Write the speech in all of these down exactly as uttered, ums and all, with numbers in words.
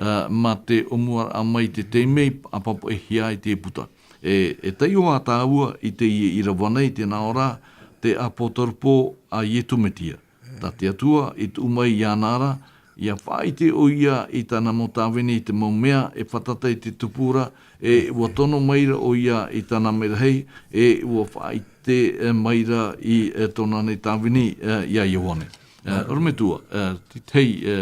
ā, mā te ʻōmuaraʻa mai te taime a pāpaʻihia ai te puta. E, e taiʻo ā tāua i teie ʻīrava nei, tēnā ora, te ʻāpōtarupo a Ietu Metia. Tā te Atua i tuʻu mai iāna ra, ʻia faʻaʻite ʻoia i tāna mau tāvini i te mau mea e fātata i te tupu ra, e ʻua tono maira ʻoia i tāna merahi, e ʻua faʻaʻite, e, maira i, e, tōna nei tāvini, e, iā Ioane. E, ʻorometua, e, te tahi, e,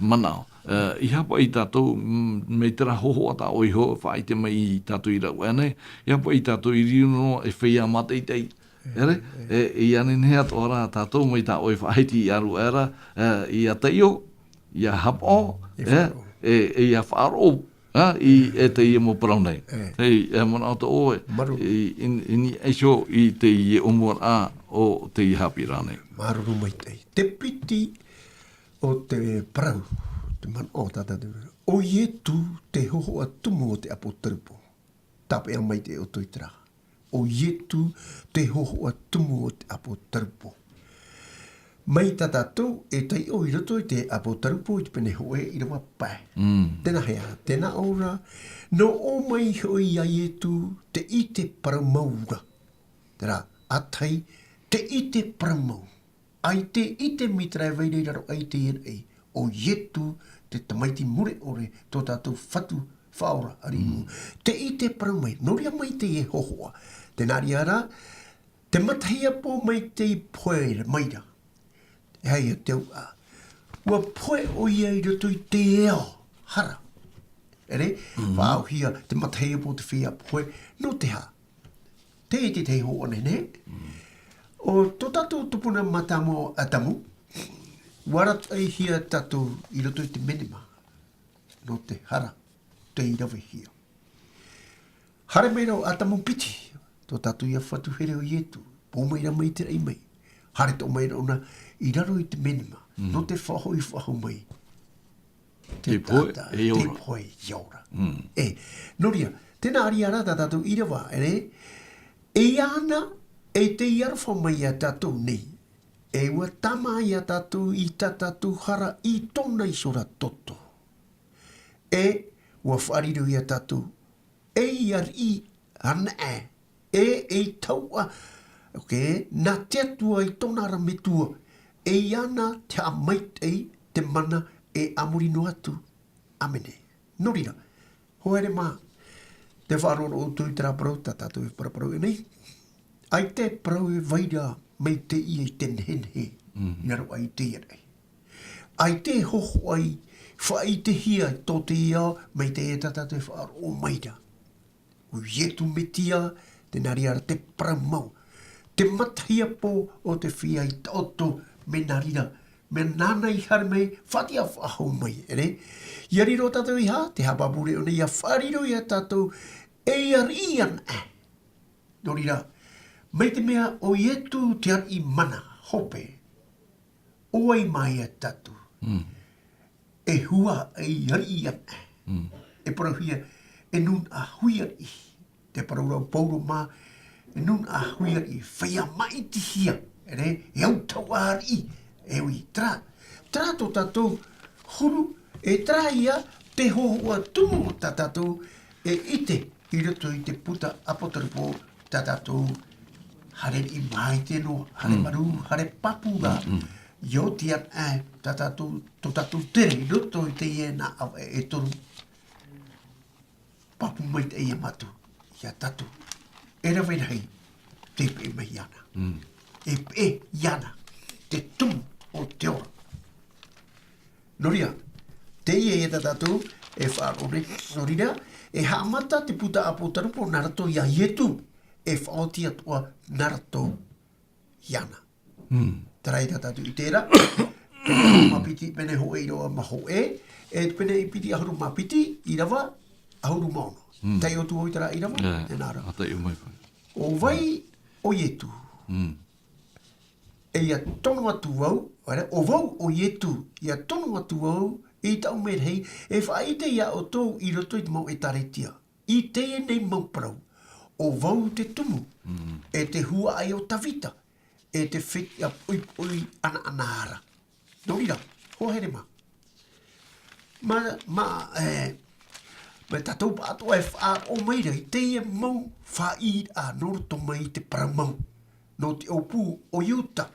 manaʻo. E, ʻeiaha paʻi tātou, mm, mai terā hōhoʻa tā ʻoe iho, faʻaʻite mai iā tātou i rāveʻa nei, ʻeiaha paʻi tātou i riro noa e feiā mātaʻitaʻi. Ere, e, e, ʻia nehenehe atoʻa rā tātou mai tā ʻoe faʻahiti i ʻaruʻa ra, e, ʻia taiʻo, ʻia haʻapaʻo, e, e, e ʻia faʻaroʻo, ā, i, e teie mau parau nei. E. Hei, e manaʻo tō ʻoe, māuruuru. I, in-, i niʻa iho i teie ʻōmuaraʻa o teie haʻapiʻiraʻa nei. Māuruuru maitaʻi. Te piti o te parau, te manaʻo tā tātou. ʻO Ietu te hōhoʻa tumu o te ʻāpōtarupo. Tāpeʻa mai te ʻoto i terā. ʻO Ietu te hōhoʻa tumu o te ʻāpōtarupo. Mai tā tātou e taiʻo i roto i te ʻāpōtarupo i te pene hōʻē ʻīrava pae. Mm. Tēnā hea, tēnā ora, nō ʻō mai hoʻi iā Ietu te ʻite parau mau ra. Terā, ʻa tahi, te ʻite parau mau. ʻAita e ʻite mai terā e vai ra i raro aʻe i teie nei, ʻo Ietu te tamaiti mure ʻore, tō tātou Fatu Faʻaora, ʻāriʻi. Mm. Te ʻite parau mai, nō reira mai teie hōhoʻa. Tēnā reira rā, te matahiapo mai te pohe mai ra. E aha ia te au ā. ʻUa pohe ʻoia i roto i te ao hara. Ere, mm, faʻaauhia te matahiapo o te feiā pohe, nō te aha. Teie te tahi hōhoʻa nehenehe. Mm. ʻO tō tātou tupuna mātāmua ʻo Atamu, ʻua arataʻihia tātou i roto i te menema nō te hara, tei ravehia. Haere mai rā ʻo Atamu piti, tō tātou ia Fatu here ʻo Ietu, pō mai rā mai te raʻi mai. Haere atoʻa mai rā ʻōna i raro i te menema, mm, nō te faʻahoʻi faʻahou mai. Te pohe, taʻata, e ora. Te pohe, e ora. Mm. E, nō reira, tēnā reira rā tā tātou ʻīrava, ere, e iāna, e tei aroha mai iā tātou nei, e ʻua tāmā iā tātou i tā tātou hara i tōna iho ra toto. E, ʻua faʻariro iā tātou, ei ariʻi anaʻe, e, ei taoʻa, ok, nā te Atua i tōna ra metua, e iāna te haʻamaitaʻi, te mana, e a muri noa atu. ʻĀmene. Nō reira, hoa here mā, tē faʻaroʻo atu i terā parau tā tātou e paraparau nei. ʻAita e parau e vai ra mai teie i te nehenehe, mm, i raro aʻe i teie nei. ʻAita e hōhoʻa i faʻaʻitehia tō teie ao, mai teie tā tātou e faʻaroʻo mai ra. ʻO Ietu Metia, tēnā reira rā te parau mau. Te matahiapo o te feiā taʻoto, mea nā reira, mea nāna i haere mai, faʻatiʻa faʻahou mai, ere? ʻIa riro tātou i hea, te haʻapāpū ra ʻōna, ʻia faʻariro iā tātou, ei ariʻi anaʻe. Nō reira, mai te mea ʻo Ietu te ariʻi mana, hope, ʻo vai mai iā tātou. Mm. E hua, ei ariʻi anaʻe. Mm. E parauhia, e nūnaʻa hui ariʻi. Tē parau ra ʻo Pauro mā, e nūnaʻa hui ariʻi, feiā māʻitihia, ere, e au taoʻa ariʻi, e ui, terā, terā tō tātou huru, e terā ia te hōhoʻa tumu tā tātou e ʻite i roto i te puta ʻāpōtarupo tā tātou haere riʻi maitaʻi noa, haere, mm, marū, haere pāpū ra. Mm, mm. ʻIa oti anaʻe tā tātou, tō tātou tere i roto i teie nā ʻāvaʻe e toru. Pāpū maitaʻi ia mātou, ia tātou. E rave rahi, tē peʻe mai iāna. Mm. E peʻe iāna, te tumu o te ora. Nō reira, teie ia tā tātou e faʻaroʻo nei, nō reira, e haʻamata te puta ʻāpōtarupo nā roto ia Ietu, e faʻaoti atoʻa nā roto iāna. Mm. Terā ia tā tātou i terā, pene hōʻē mā piti, pene hōʻē ʻīrava mā hōʻē, e pene piti ʻahuru mā piti, ʻīrava ʻahuru mā ono. Mm. Taiʻo atu vau i terā ʻīrava, e, tēnā ra. ʻA taiʻo mai paʻi. ʻO vai ʻo Ietu. Mm. E ʻia tono atu vau, ʻaore, ʻo vau ʻo Ietu, ʻia tono atu vau, i taʻu merahi, e faʻaʻite ia ʻoutou i roto i te mau ʻētāretia. I teie nei mau parau, ʻo vau te tumu, mm, e te huaʻai o Tavita, e te fetiʻa poʻipoʻi ʻanaʻanahara. Nō reira, hoa here mā. Ma, ma, e, ma tātou pāʻatoʻa e faʻaroʻo mai ra i teie mau faʻaʻīraʻa nō roto mai i te parau mau. Nō te ʻōpū o Iuta,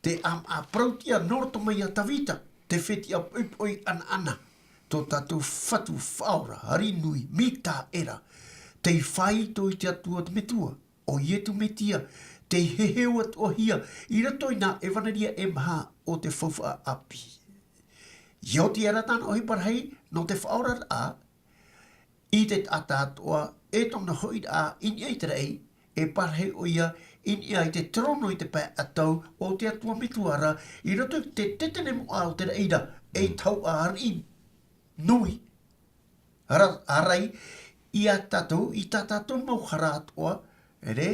te ʻāmaʻa parauʻtiʻa nō roto mai iā Tavita, te fetiʻa poʻipoʻi ʻanaʻana, tō tātou Fatu Faʻaora, Ariʻi Nui, Mīkaela, tei faʻaitoito i te Atua te Metua, ʻo Ietu Metia, tei heheu atoʻahia i roto i nā ʻevaneria e maha o te faufaʻa ʻāpī. I oti aʻera tāna ʻohipa rahi nō te faʻaoraraʻa, i te taʻata atoʻa, e tōna hoʻiraʻa i niʻa i te raʻi, e parahi ʻoia i niʻa i te terono i te pae ʻatau o te Atua Metua ra, i roto i te tetene moʻa o te raʻi ra, ei tauʻa ariʻi nui, ara-, arai, iā tātou, i tā tātou mau hara atoʻa, ere,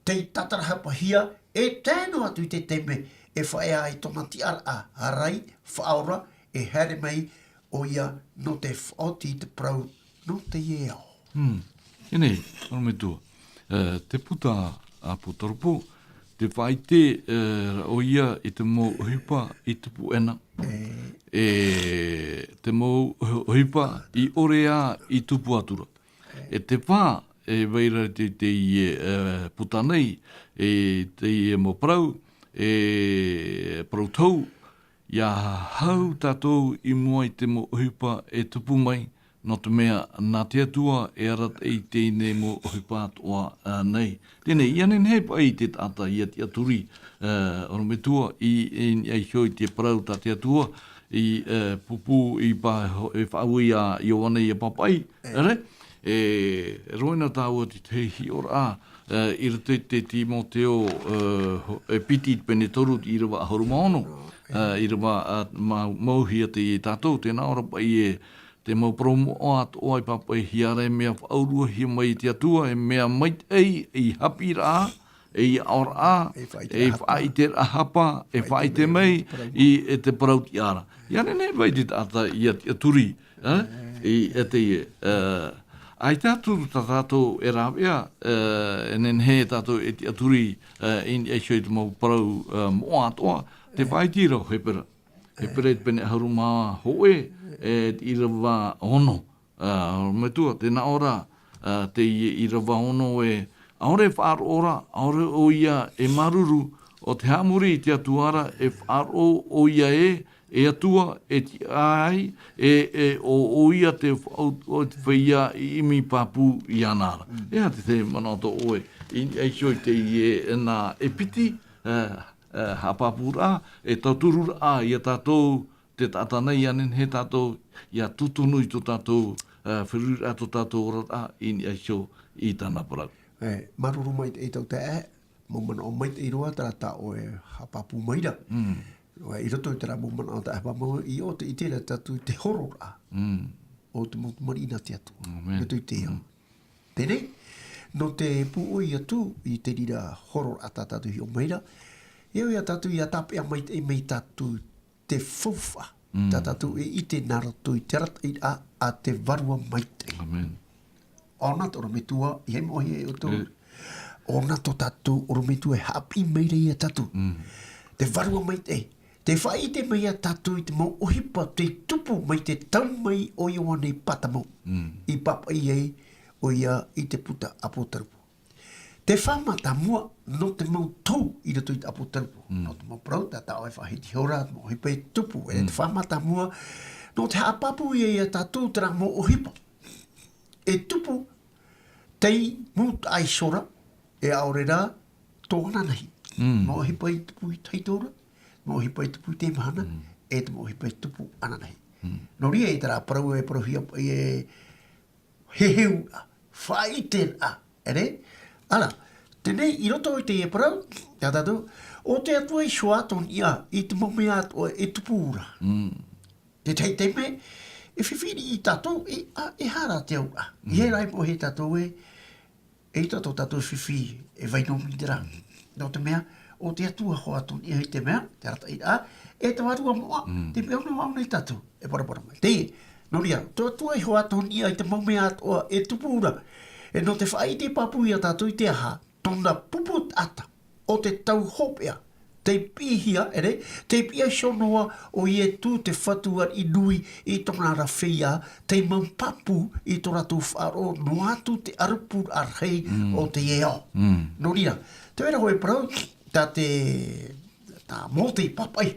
tei tātarahapahia, e tae noa atu i te taime e faʻaea ai tōna tiʻaraʻa, arai, Faʻaora, e haere mai ʻoia nō te faʻaoti i te parau nō teie ao. Hmm. Teie nei, ʻorometua. E, te puta ʻāpōtarupo, te faʻaʻite, e, ʻoia i te mau ʻohipa i tupu ʻena. E, te mau ʻohipa i ʻore ā i tupu atu ra. E te fā, e vai ra te, teie, e, puta nei, e teie mau parau, e parau tau, ʻia hau tātou i mua i te mau ʻohipa e tupu mai, nō te mea nā te Atua e arataʻi i teie nei mau ʻohipa atoʻa, ā, nei. Teie nei, ʻia nehenehe paʻi te taʻata ʻia tiʻaturi, ā, ʻorometua, i, i, i niʻa iho i te parau tā te Atua, i, ā, pupu, i pā, e faʻaue iā Ioane ʻia pāpaʻi, ʻere? E, e roina tāua te, te hiʻoraʻa, ā, i roto i te Timoteo, ā, ho-, e piti pene toru i te ʻīrava ʻahuru mā ono, ā, ʻīrava, ā, ma-, mauhia teie tātou, tē nā ʻō ra paʻi ē, te mau parau moʻa atoʻa i pāpaʻihia ra, e mea faʻauruahia mai e te Atua, e mea maitaʻi, ei haʻapiʻiraʻa, ei aʻoraʻa, ei faʻaʻiteraʻa, ei faʻaʻiteraʻa hapa, e faʻaʻite mai i, e te parau tiʻa ra. ʻIa nehenehe paʻi te taʻata ʻia tiʻaturi, ā, i, e teie, ā, ʻaita atu tā tātou e rāveʻa, ā, e nehenehe tātou e tiʻaturi, ā, i niʻa iho i te mau parau, ā, moʻa atoʻa, te faʻaiti ra ʻo Hepera. Hepera i te pene ʻahuru mā hōʻē, e te ʻīrava ono. Ā, ʻorometua, tē nā ʻō ra, ā, teie ʻīrava ono ē, ʻaore e faʻaroʻo ra, ʻaore ʻoia e māuruuru, ʻo te haʻamori i te Atua ra, e faʻaroʻo ʻoia ē, e Atua, e tiʻa ai, e, e ʻo, ʻoia te faʻau-, ʻo te feiā i ʻimi pāpū iāna ra. Mm. E aha te, te manaʻo tō ʻoe, i niʻa iho i teie, e nā e piti, ā, ā, haʻapāpūraʻa, e tautururaʻa iā tātou, te taʻata nei, ʻia nehenehe tātou, ʻia tūtunu i tō tātou, ā, feruriraʻa, tō tātou oraraʻa, i niʻa iho i tāna parau. E, māuruuru maitaʻi tau taeaʻe, mau manaʻo maitaʻi roa, terā tā ʻoe e haʻapāpū mai ra. Mm. E, i roto i terā mau manaʻo tā ʻoe e haʻapāpū mai, ʻia ʻite ra tātou i te hororaʻa. Mm. ʻO te mau tamariʻi nā te Atua. ʻĀmene. I roto i te ao. Mm. Teie nei, nō te pūʻoi atu i te reira hororaʻa tā tātou i hiʻo mai ra, e au iā tātou ʻia tāpeʻa maitaʻi mai tātou te faufaʻa. Mm. Tā tātou e ʻite nā roto i te arataʻiraʻa a te Vārua Maitaʻi. ʻĀmene. ʻO ʻōna tō ʻorometua, ʻeiaha e moʻehia iā ʻoutou. E. ʻO ʻōna tō tātou ʻorometua e haʻapiʻi mai ra iā tātou. Mm. Te Vārua Maitaʻi. Tē faʻaʻite mai iā tātou i te mau ʻohipa tei tupu mai te tau mai o Ioane Pātamau. Mm. I pāpaʻi ai ʻoia i te puta ʻĀpōtarupo. Te fā mātāmua nō te mau tau i roto i te ʻĀpōtarupo. Mm. Nō te mau parau, tā, tā ʻoe e faʻahiti iho ra, te mau ʻohipa e tupu. E te fā mātāmua, nō te haʻapāpū ia iā tātou terā mau ʻohipa e tupu tei mūtaʻa iho ra, e ʻaore rā tō ananahi. Mm. Mau ʻohipa i tupu i tahito ra, mau ʻohipa i tupu i teie mahana, e te mau ʻohipa i tupu ananahi. Mm. Nō reira, e terā parau e parauhia paʻi e heheu ra, faʻaʻite ra, ʻere? Ara, teie nei i roto i teie parau, tā tātou, ʻo te Atua i hoʻi atoʻa i te mau mea atoʻa e tupu ra. Mm. Te tahi taime, e fifi riʻi tātou, e, ā, e aha rā te auraʻa. Mm. ʻEiaha e moʻehia iā tātou ē, eʻita tō tātou fifi e vai noa mai terā. Nō te mea, ʻo te Atua hoʻi atoʻa i te mea, te arataʻiraʻa, e te vārua moʻa, mm, te mea nō ʻōna nei tātou, e parapara mai. Teie, nō reira, tō Atua i hoʻi atoʻa i te mau mea atoʻa e tupu ra. E nō te faʻaʻite pāpū iā tātou i te aha, tōna pupu taʻata, ʻo te tau hopeʻa, Tei piʻihia, ʻere, tei piʻihia noa ʻo Ietu te Fatu ariʻi nui i tōna ra feiā, tei mau pāpū i tō rātou faʻaroʻo noa atu te ʻarupūraʻa rahi o teie ao. Nō reira, te vai ra hoʻi parau, tā te, tā Mōte i pāpaʻi,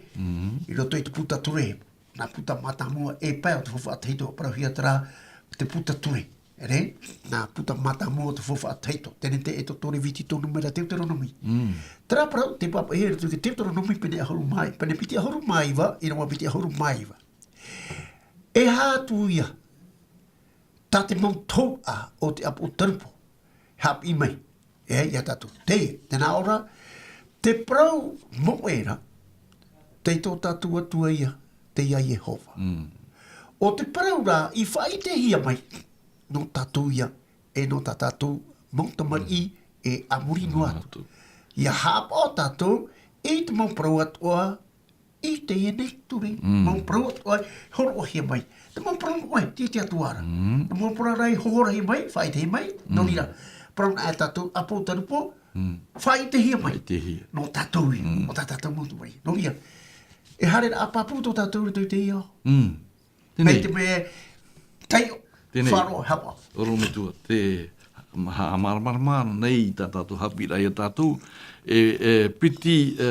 i roto i te puta ture, nā puta mātāmua e pae o te faufaʻa tahito, parauhia terā te puta ture. ʻEre, nā puta mātāmua o te faufaʻa tahito. Tenetere e toru, Reviti, Teuteronome. Terā parau, tē pāpaʻihia i roto i te Teuteronome pene ʻahuru mā, pene piti ʻahuru mā iva, ʻīrava piti ʻahuru mā iva. E aha atu ia, tā te mau tauʻa o te ʻāpōtarupo, haʻapiʻi mai, e, ia tātou. Teie, tē nā ʻō ra, te parau mau ʻē ra, tei tō tātou Atua ia, tei ia Iehova. ʻO te parau rā, i faʻaʻitehia mai, nō tātou ia, e nō tā tātou mau tamariʻi, e a muri noa atu. Ia haʻapaʻo tātou, i te mau parau atoʻa, i teie nei ture, mau parau atoʻa, hōroʻahia mai. Te mau parau ʻoe, tī te Atua ra. Te mau parau rā i hōroʻahia mai, faʻaʻitehia mai, nō reira. Parau nā e tātou ʻāpōtarupo, faʻaʻitehia mai. Faʻaʻitehia. Nō tātou ia, nō tā tātou mau tamariʻi. Nō reira. E haere ra ʻāpapū tō tātou i roto i teie ao. Teie nei. Mai te mea, taiʻo, faʻaroʻo, haʻapaʻo. Orometua, te ha-, māramarama nei tā tātou haʻapiʻiraʻa ia tātou, e, e piti, e,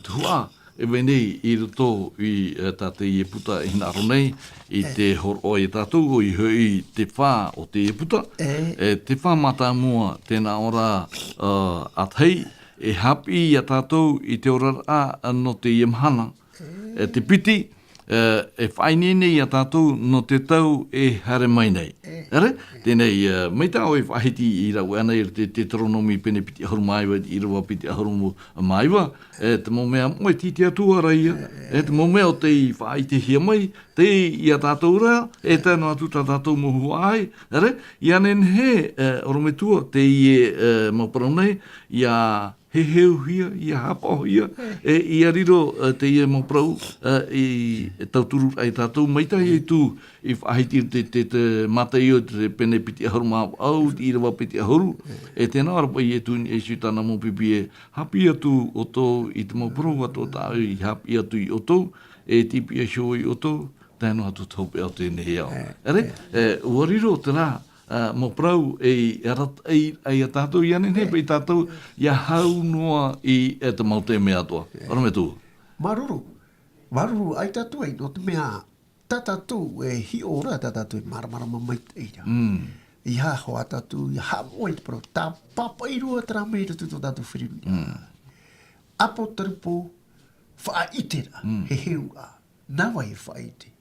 tuhaʻa, e vai nei i roto i, e, tā teie puta e hinaʻaro nei, i te hōroʻa ia tātou, ʻoia hoʻi te fā o teie puta, e, te fā mātāmua, tē nā ʻō ra, e, ʻa tahi, e haʻapiʻi ia tātou i te oraraʻa nō teie mahana, e te piti, e, e faʻaineine ia tātou nō te tau e haere mai nei. ʻEre, teie nei, e, mai tā ʻoe i faʻahiti i rave anaʻe i te, Teuteronome pene piti ʻahuru mā iva, ʻīrava piti ʻahuru mā iva, e, te mau mea moʻe tī te Atua ra ia, e, te mau mea o tei faʻaʻitehia mai, tei ia tātou ra, e tae noa atu tā tātou mau huaʻai, ʻere, ia nehenehe, e, orometua, teie, e, mau parau nei, ia heheuhia, ia haʻapaʻohia, e, ia riro, e, teie mau parau, e, i, e tauturu ai tātou, mai tā Ietu i faʻahiti te, te, te Mataio te pene piti ʻahuru mā vaʻu, ʻīrava piti ʻahuru, e tē nā ʻō ra paʻi Ietu i niʻa iho i tāna mau pipi e haʻapiʻi atu ʻoutou i te mau parau atoʻa tā ʻoe i haʻapiʻi atu ia ʻoutou, e tei piʻihia iho ia ʻoutou, tae noa atu te hopeʻa o teie nei ao. ʻEre, e, ʻua riro terā, e, mau parau e, e arataʻi ai ia tātou, ia nehenehe paʻi tātou, ia hau noa i, e, te mau taime atoʻa. Orometua. Māuruuru, māuruuru ai tātou ai, nō te mea, tā tātou e hiʻo ra, tā tātou e māramarama maitaʻi ra. I haʻahoʻi tātou, ia haʻamoʻe i te parau, tā pāpaʻi roa terā mea i roto i tō tātou fārereiraʻa. ʻĀpōtarupo, faʻaʻiteraʻa, heheuraʻa. Nā vai e faʻaʻite?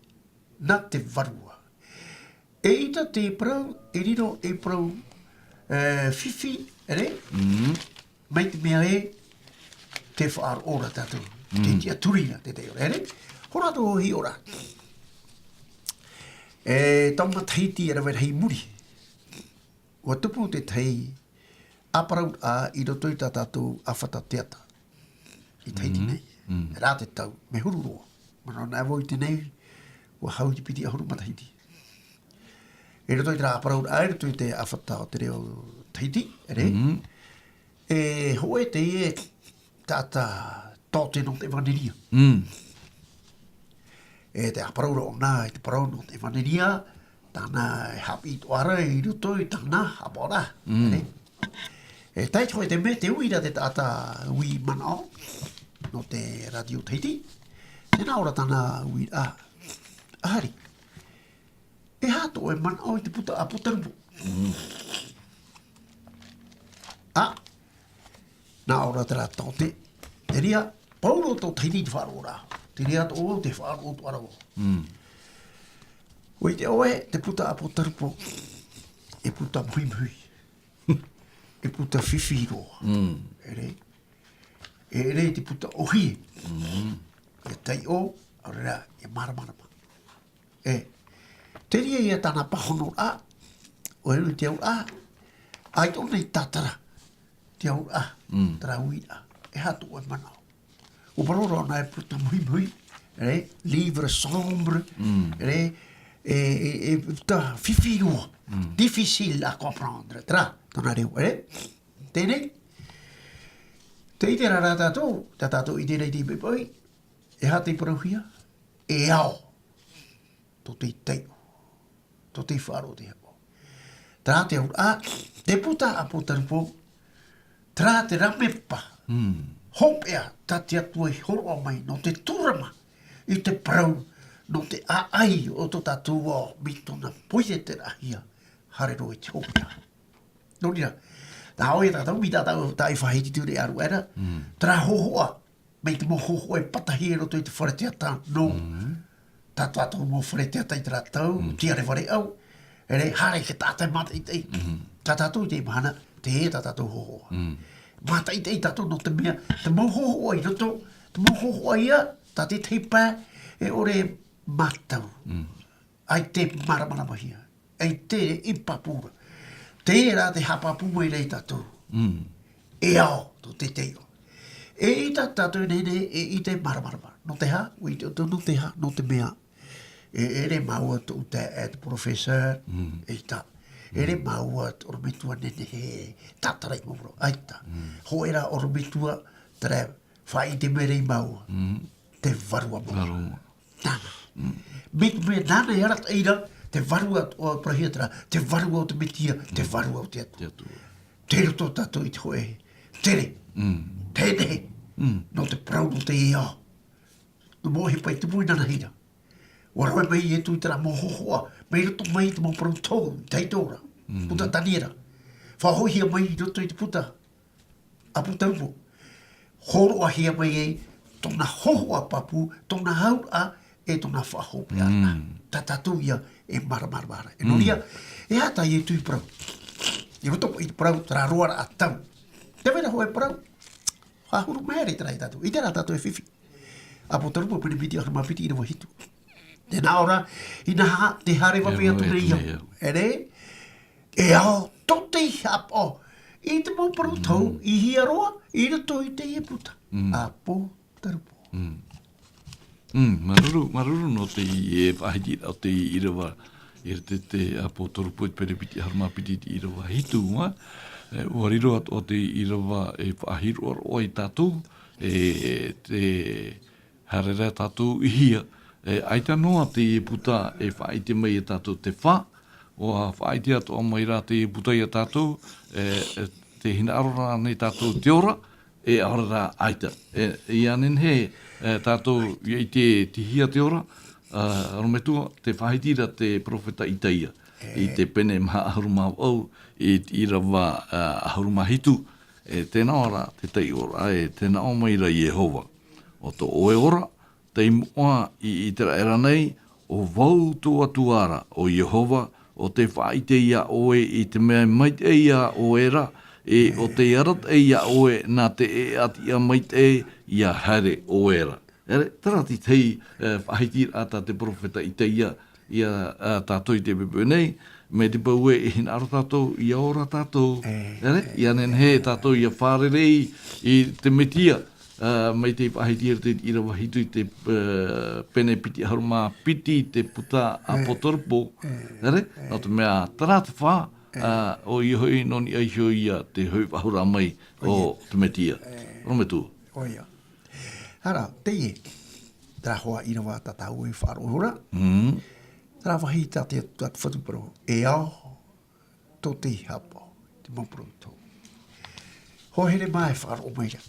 Nā te Vārua. ʻEita te parau, e riro ei parau, e, fifi, ʻere? Mai te mea ē, tē faʻaroʻo ra tātou. Te tiʻaturi ra, te taiʻo ra, ʻere? Hora tō hiʻo ra. E, tau matahiti e rave rahi i muri. ʻUa tupu te tahi ʻāparauraʻa i roto i tā tātou ʻāfata teata. I Tahiti nei. Rā te tau, mea huru roa. Manaʻo nā vau i teie nei, ʻua hau i te piti ʻahuru matahiti. I roto i terā ʻāparauraʻa, i roto i te ʻāfata o te reo Tahiti, ʻere? E hōʻē teie taʻata tōte nō te ʻevaneria. E te ʻāparauraʻa ʻōna, i te parau nō te ʻevaneria, tāna e haʻapiʻi atoʻa ra i roto i tāna haʻapaʻoraʻa. E tae atu i te mea, tē ui ra te taʻata uʻi manaʻo, nō te Radio Tahiti, tē nā ʻō ra tāna uiraʻa, ʻaita. E aha tō ʻoe manaʻo i te puta ʻĀpōtarupo? ʻĀ, nā ʻō ra terā tōte, te reira, pauroa tō Tahiti te faʻaroʻoraʻa. Te reira atoʻa vau, tē faʻaroʻo atoʻa ra vau. ʻUa ʻite ʻoe, te puta ʻĀpōtarupo, e puta muhimuhi. E puta fifi roa. ʻEre. ʻEre te puta ʻōhie. E taiʻo, ʻaore rā, e māramarama. E, te reira ia tāna pāhonoraʻa, ʻoia hoʻi te auraʻa, ʻaita ʻōna i tātara, te auraʻa, terā uiraʻa, e aha tō ʻoe manaʻo. ʻUa parau ra ʻōna e puta muhimuhi, ʻere, livre sombre, ʻere, e, e, e puta fifi roa, difficile à comprendre, terā, tōna reo, ʻere. Teie nei, Te ʻite ra rā tātou, tā tātou i tēnei te poʻipoʻi, e aha tei parauhia? E ao. Tō te taiʻo. Tō te faʻaroʻo te haʻapaʻo. Terā te auraʻa, te puta ʻāpōtarupo, terā te rāmepa. Hopeʻa, tā te Atua i hōroʻa mai, nō te tūrama, i te parau, nō te ʻaʻai o tō tātou ao, mai tōna poieteraʻahia, haere roa i te hopeʻa. Nō reira, tā ʻoe tātou, mai tā tātou, tā i faʻahiti atu nei ʻāruʻera, terā hōhoʻa, mai te mau hōhoʻa e pātahi i roto i te fare teata, nō tā tātou mau fare teata i terā tau, tiare fare au, e rē, haere i te taʻata e mātaʻitaʻi. Tā tātou i teie mahana, teie tā tātou hōhoʻa. Mātaʻitaʻi tātou nō te mea, te mau hōhoʻa i roto, te mau hōhoʻa ia, tā te tahi pae, e ʻore mātau. ʻAita e māramaramahia, ʻaita e pāpū ra. Terā te haʻapāpū mai nei tātou. E ao, tō te taiʻo. E ʻita tātou nei nei, e ʻita e māramarama. Nō te aha, ʻua ʻite ʻoutou nō te aha, nō te mea. E, ʻere māua tōʻu taeaʻe te professor, ʻaita. ʻEre māua te ʻorometua nehenehe, tātara i te mau parau, ʻaita. Hōʻē rā ʻorometua, terā, faʻaʻite mai ra māua. Te vārua mau. Vārua mau. Nāna. Mai te mea nāna e arataʻi ra, te vārua o, parauhia terā, te vārua o te Metia, te vārua o te Atua. Te Atua. Tei roto tātou i te hōʻē, tere. Teie nei. Nō te parau, nō te ao. Nō mau ʻohipa i tupu inanahi ra. ʻUa rohe mai Ietu i terā mau hōhoʻa, mai roto mai i te mau parau tohu, i te ora. Puta Taniera. Faʻahoʻihia mai i roto i te puta ʻĀpōtarupo. Hōroʻahia mai ai tōna hōhoʻa pāpū, tōna auraʻa, e tōna faʻahopeʻa. Tā tātou ia e māramarama ra. E nō reira, e aha tā Ietu i parau? I roto i te parau, terā roaraʻa tau. Te vai ra hōʻē parau. Faʻahuru mai ra terā ia tātou. ʻIte rā tātou e fifi. ʻĀpōtarupo pene piti ʻahuru mā piti ʻīrava hitu. Tē nā ʻō ra, inaha, tē haere vave atu nei au. ʻEre, e ao, tō te haʻapaʻo. I te mau parau tohu, i hea roa, i roto i teie puta. ʻĀpōtarupo. Māuruuru, māuruuru nō te, e, faʻahiti o te ʻīrava, e te, te ʻĀpōtarupo i te pene piti ʻahuru mā piti i te ʻīrava hitu, ā. E, ʻua riro atoʻa te ʻīrava e faʻahiroʻaroʻa ia tātou, e, te, haere ra tātou i hea, e, ʻaita noa te puta e faʻaʻite mai ia tātou te fā, ʻua faʻaʻite atoʻa mai rā te puta ia tātou, e, e, tē hinaʻaro ra ānei tātou te ora, e ʻaore rā ʻaita. E, ʻia nehenehe, e, tātou ʻia ʻite tei hea te ora, ā, ʻorometua, tē faʻahiti ra te perofeta Itaia, i te pene maha ʻahuru mā vaʻu, i te ʻīrava, ā, ʻahuru mā hitu, e, tē nā ʻō ra te taiʻoraʻa, e, tē nā ʻō mai ra Iehova. ʻO tō ʻoe ora, tei moʻa i ʻĪteraʻera nei, ʻo vau tō Atua ra, ʻo Iehova, ʻo tē faʻaʻite ia ʻoe i te mea maitaʻi ia ʻoe ra, e ʻo tē arataʻi ia ʻoe nā te ʻēʻa tiʻa maitaʻi ʻia haere ʻoe ra. ʻEre, terā te tahi, e, faʻahitiraʻa tā te perofeta Itaia, ia, ā, tātou i te poʻipoʻi nei, mai te peu ē e hinaʻaro tātou, ʻia ora tātou. ʻEre, ʻia nehenehe tātou ʻia fārerei i te Metia, ā, mai te faʻahiti i te ʻīrava hitu i te, ā, pene piti ʻahuru mā piti i te puta ʻĀpōtarupo. ʻEre, nō te mea terā te fā, ā, ʻoia hoʻi nō niʻa iho ia te hoʻi faʻahou mai o te Metia. ʻOrometua. ʻOia. Ara, teie, terā hoʻi ʻīrava tā tātou e faʻaroʻo ra. Terā vāhi tā te, tā te Fatu parau. E ao, tō te haʻapaʻo, te mau parau tohu. Hoa here mā e faʻaroʻo mai ra.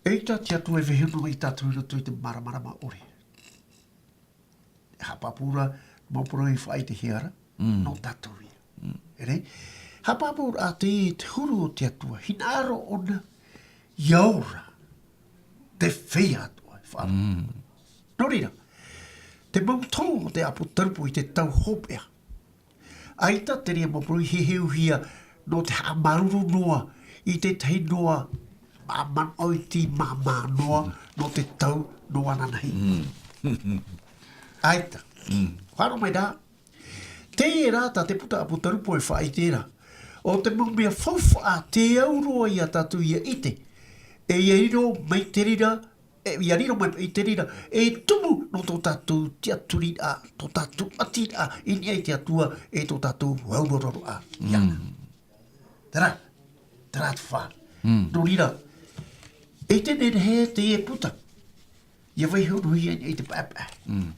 ʻEita te Atua e vaiiho noa ia tātou i roto i te māramarama ʻore. Haʻapāpū ra, mau parau i faʻaʻitehia ra, nō tātou ia. ʻEre, haʻapāpū ra te, te huru o te Atua, hinaʻaro ʻōna, ʻia ora, te feiā atoʻa, e faʻaroʻo. Nō reira, te mau tohu o te ʻĀpōtarupo i te tau hopeʻa. ʻAita te reira mau parau i heheuhia nō te haʻamāuruuru noa i te tahi noa, mā, mā, ʻoiti, mā, mā noa, nō te tau noa ananahi. ʻAita. Faʻaroʻo mai rā, terā tā te puta ʻĀpōtarupo e faʻaʻite ra. ʻO te mau mea faufaʻa tē au roa ia tātou ʻia ʻite. E ʻia riro mai te reira, e, ʻia riro mai i te reira, e tumu nō tō tātou tiʻaturiraʻa, tō tātou ʻatiraʻa, i niʻa i te Atua, e tō tātou aurororaʻa. Ia. Terā, terā te fā. Mm. Nō reira, e te nehenehe teie puta, ʻia vaihonohia i te paʻepaʻe. Mm.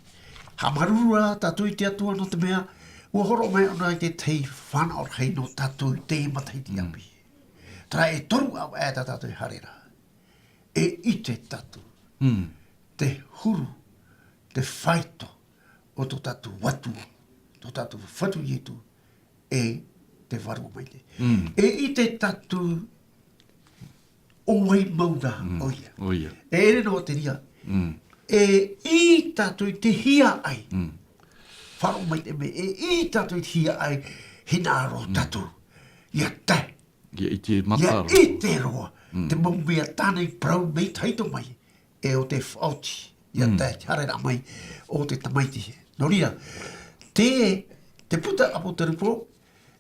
Haʻamāuruuru rā tātou i te Atua nō te mea, ʻua hōroʻa mai ʻōna i te tahi fānaʻo rahi nō tātou i teie matahiti Mm. ʻāpī. Terā e toru ʻāvaʻe tā tātou e haere ra. E ʻite tātou. Mm. Te huru, te faito, o tō tātou Atua, tō tātou Fatu Ietu, e te Vārua Maitaʻi. Mm. E ʻite tātou ʻo vai mau rā Mm. ʻoia. ʻOia. E ʻere noa te reira. Mm. E ʻī tātou i te hiaʻai. Mm. Faʻaroʻo mai te mea, e ʻī tātou i te hiaʻai, hinaʻaro Mm. tātou. ʻIa tae. ʻIa ʻite ʻIa mataʻu. ʻite roa. Mm. Te mau mea tāna i parau mai tahito mai. E ʻo te faʻaoti. ʻIa Mm. tae te haereraʻa mai o te Tamaiti. Nō reira, te, te puta ʻApotarupo,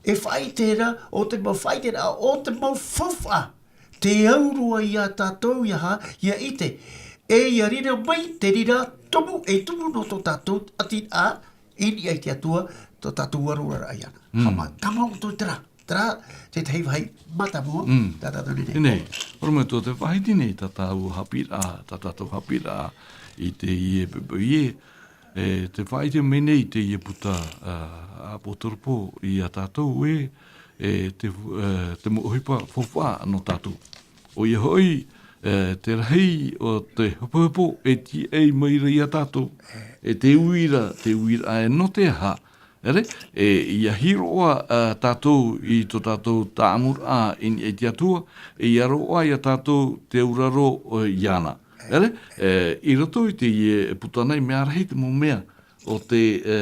e faʻaʻite ra, ʻo te mau faʻaʻite ra, ʻo te mau faufaʻa. Te au roa ia tātou, ʻia ha, ʻia ʻite. E ʻia riro mai te reira tumu, e tumu nō tō tātou ʻati, ā, i niʻa i te Atua, tō tātou aroraʻa iāna. Mm. Haʻamā, ka mau tō terā. Terā, te tahi vāhi mātāmua, Mm. tā tātou nei nei. Nei, ʻorometua te vāhi nei, tā tāua haʻapiʻiraʻa, tā tātou haʻapiʻiraʻa, i teie poʻipoʻi ē, e, te faʻaʻite mai nei teie puta, ā, ʻApotarupo ia tātou ē, e, te, e, te mau ʻohipa faufaʻa nō tātou. ʻOia hoʻi, e, te rahi o te hopohopo e tīaʻi mai ra ia tātou, e te uira, te uira e nō te aha, ʻere, e, ʻia hiroʻa, ā, tātou i tō tātou tāʻamuraʻa i niʻa i te Atua, e ʻia roaʻa ia tātou te auraro, e, iāna. ʻEre, e, i roto i teie puta nei, mea rahi te mau mea o te, e,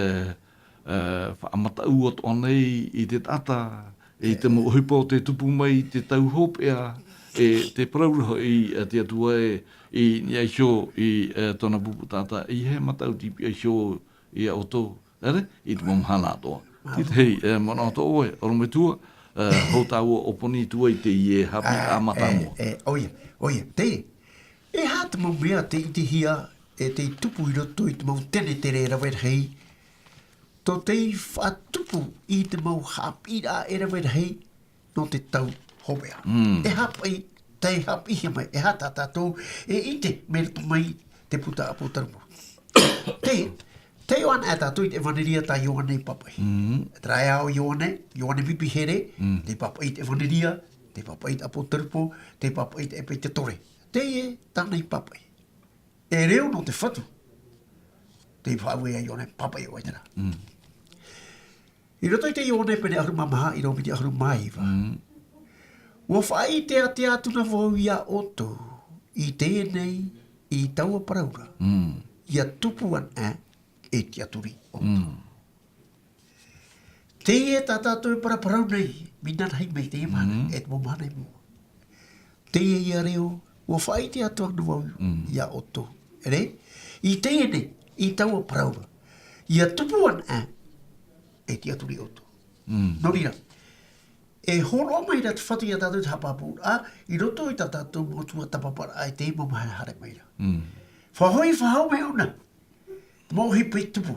e, faʻamataʻu atoʻa nei i te taʻata, i te mau ʻohipa o te tupu mai i te tau hopeʻa, e te parau ra hoʻi a te Atua ē, i niʻa iho i, e, tōna pupu taʻata, ʻeiaha e mataʻu te piʻi iho ia ʻoutou, ʻere, i te mau mahana atoʻa. Māuruuru. Te tahi, e, manaʻo atoʻa ē, ʻorometua, e, hou tāua ʻōpani atu ai teie haʻapiʻiraʻa mātāmua. E, e, ʻoia, ʻoia, te, e aha te mau mea tē ʻitehia, e tē tupu i roto i te mau tenetere e rave rahi, tō tei faʻatupu i te mau haʻapiʻiraʻa e rave rahi nō te tau hopeʻa. Mm. E haʻapaʻi, tē haʻapaʻihia mai, e aha tā tātou e ʻite mai roto mai te puta ʻApotarupo. Tē, tē ʻoaʻoa ana tātou i te ʻEvaneria tā Ioane i pāpaʻi. Mm. Terā e ao Ioane, Ioane pipi here, Mm. tē pāpaʻi i te ʻEvaneria, tē pāpaʻi i te ʻApotarupo, tē pāpaʻi i te ʻEpetētore. Teie tāna i pāpaʻi. E reo nō te Fatu. Tē faʻaue ia Ioane, pāpaʻi ʻoe terā. Mm. I roto i te Ioane pene ʻahuru mā maha, ʻīrava piti ʻahuru mā iva. Mm. ʻUa faʻaʻiteʻite atu na vau ia ʻoutou, i teie nei, i taua parau ra. Mm. ʻIa tupu ana e tiʻaturi ʻoutou. Mm. Teie tā tātou e paraparau nei, mea rahi mai teie mahana, Mm. e te mau mahana i mua. Teie ia reo, ʻua faʻaʻite atu na vau Mm. ia ʻoutou. ʻEre, i teie nei, i taua parau ra. ʻIa tupu ana e tiʻaturi ʻoutou. Mm. Nō reira, e hōroʻa mai ra te Fatu ia tātou te haʻapāpūraʻa, i roto i tā tātou mau tuatāpaparaʻa i teie mau mahana haere mai ra. Mm. Faʻahoʻi, faʻahou mai ʻōna, mau ʻohipa i tupu.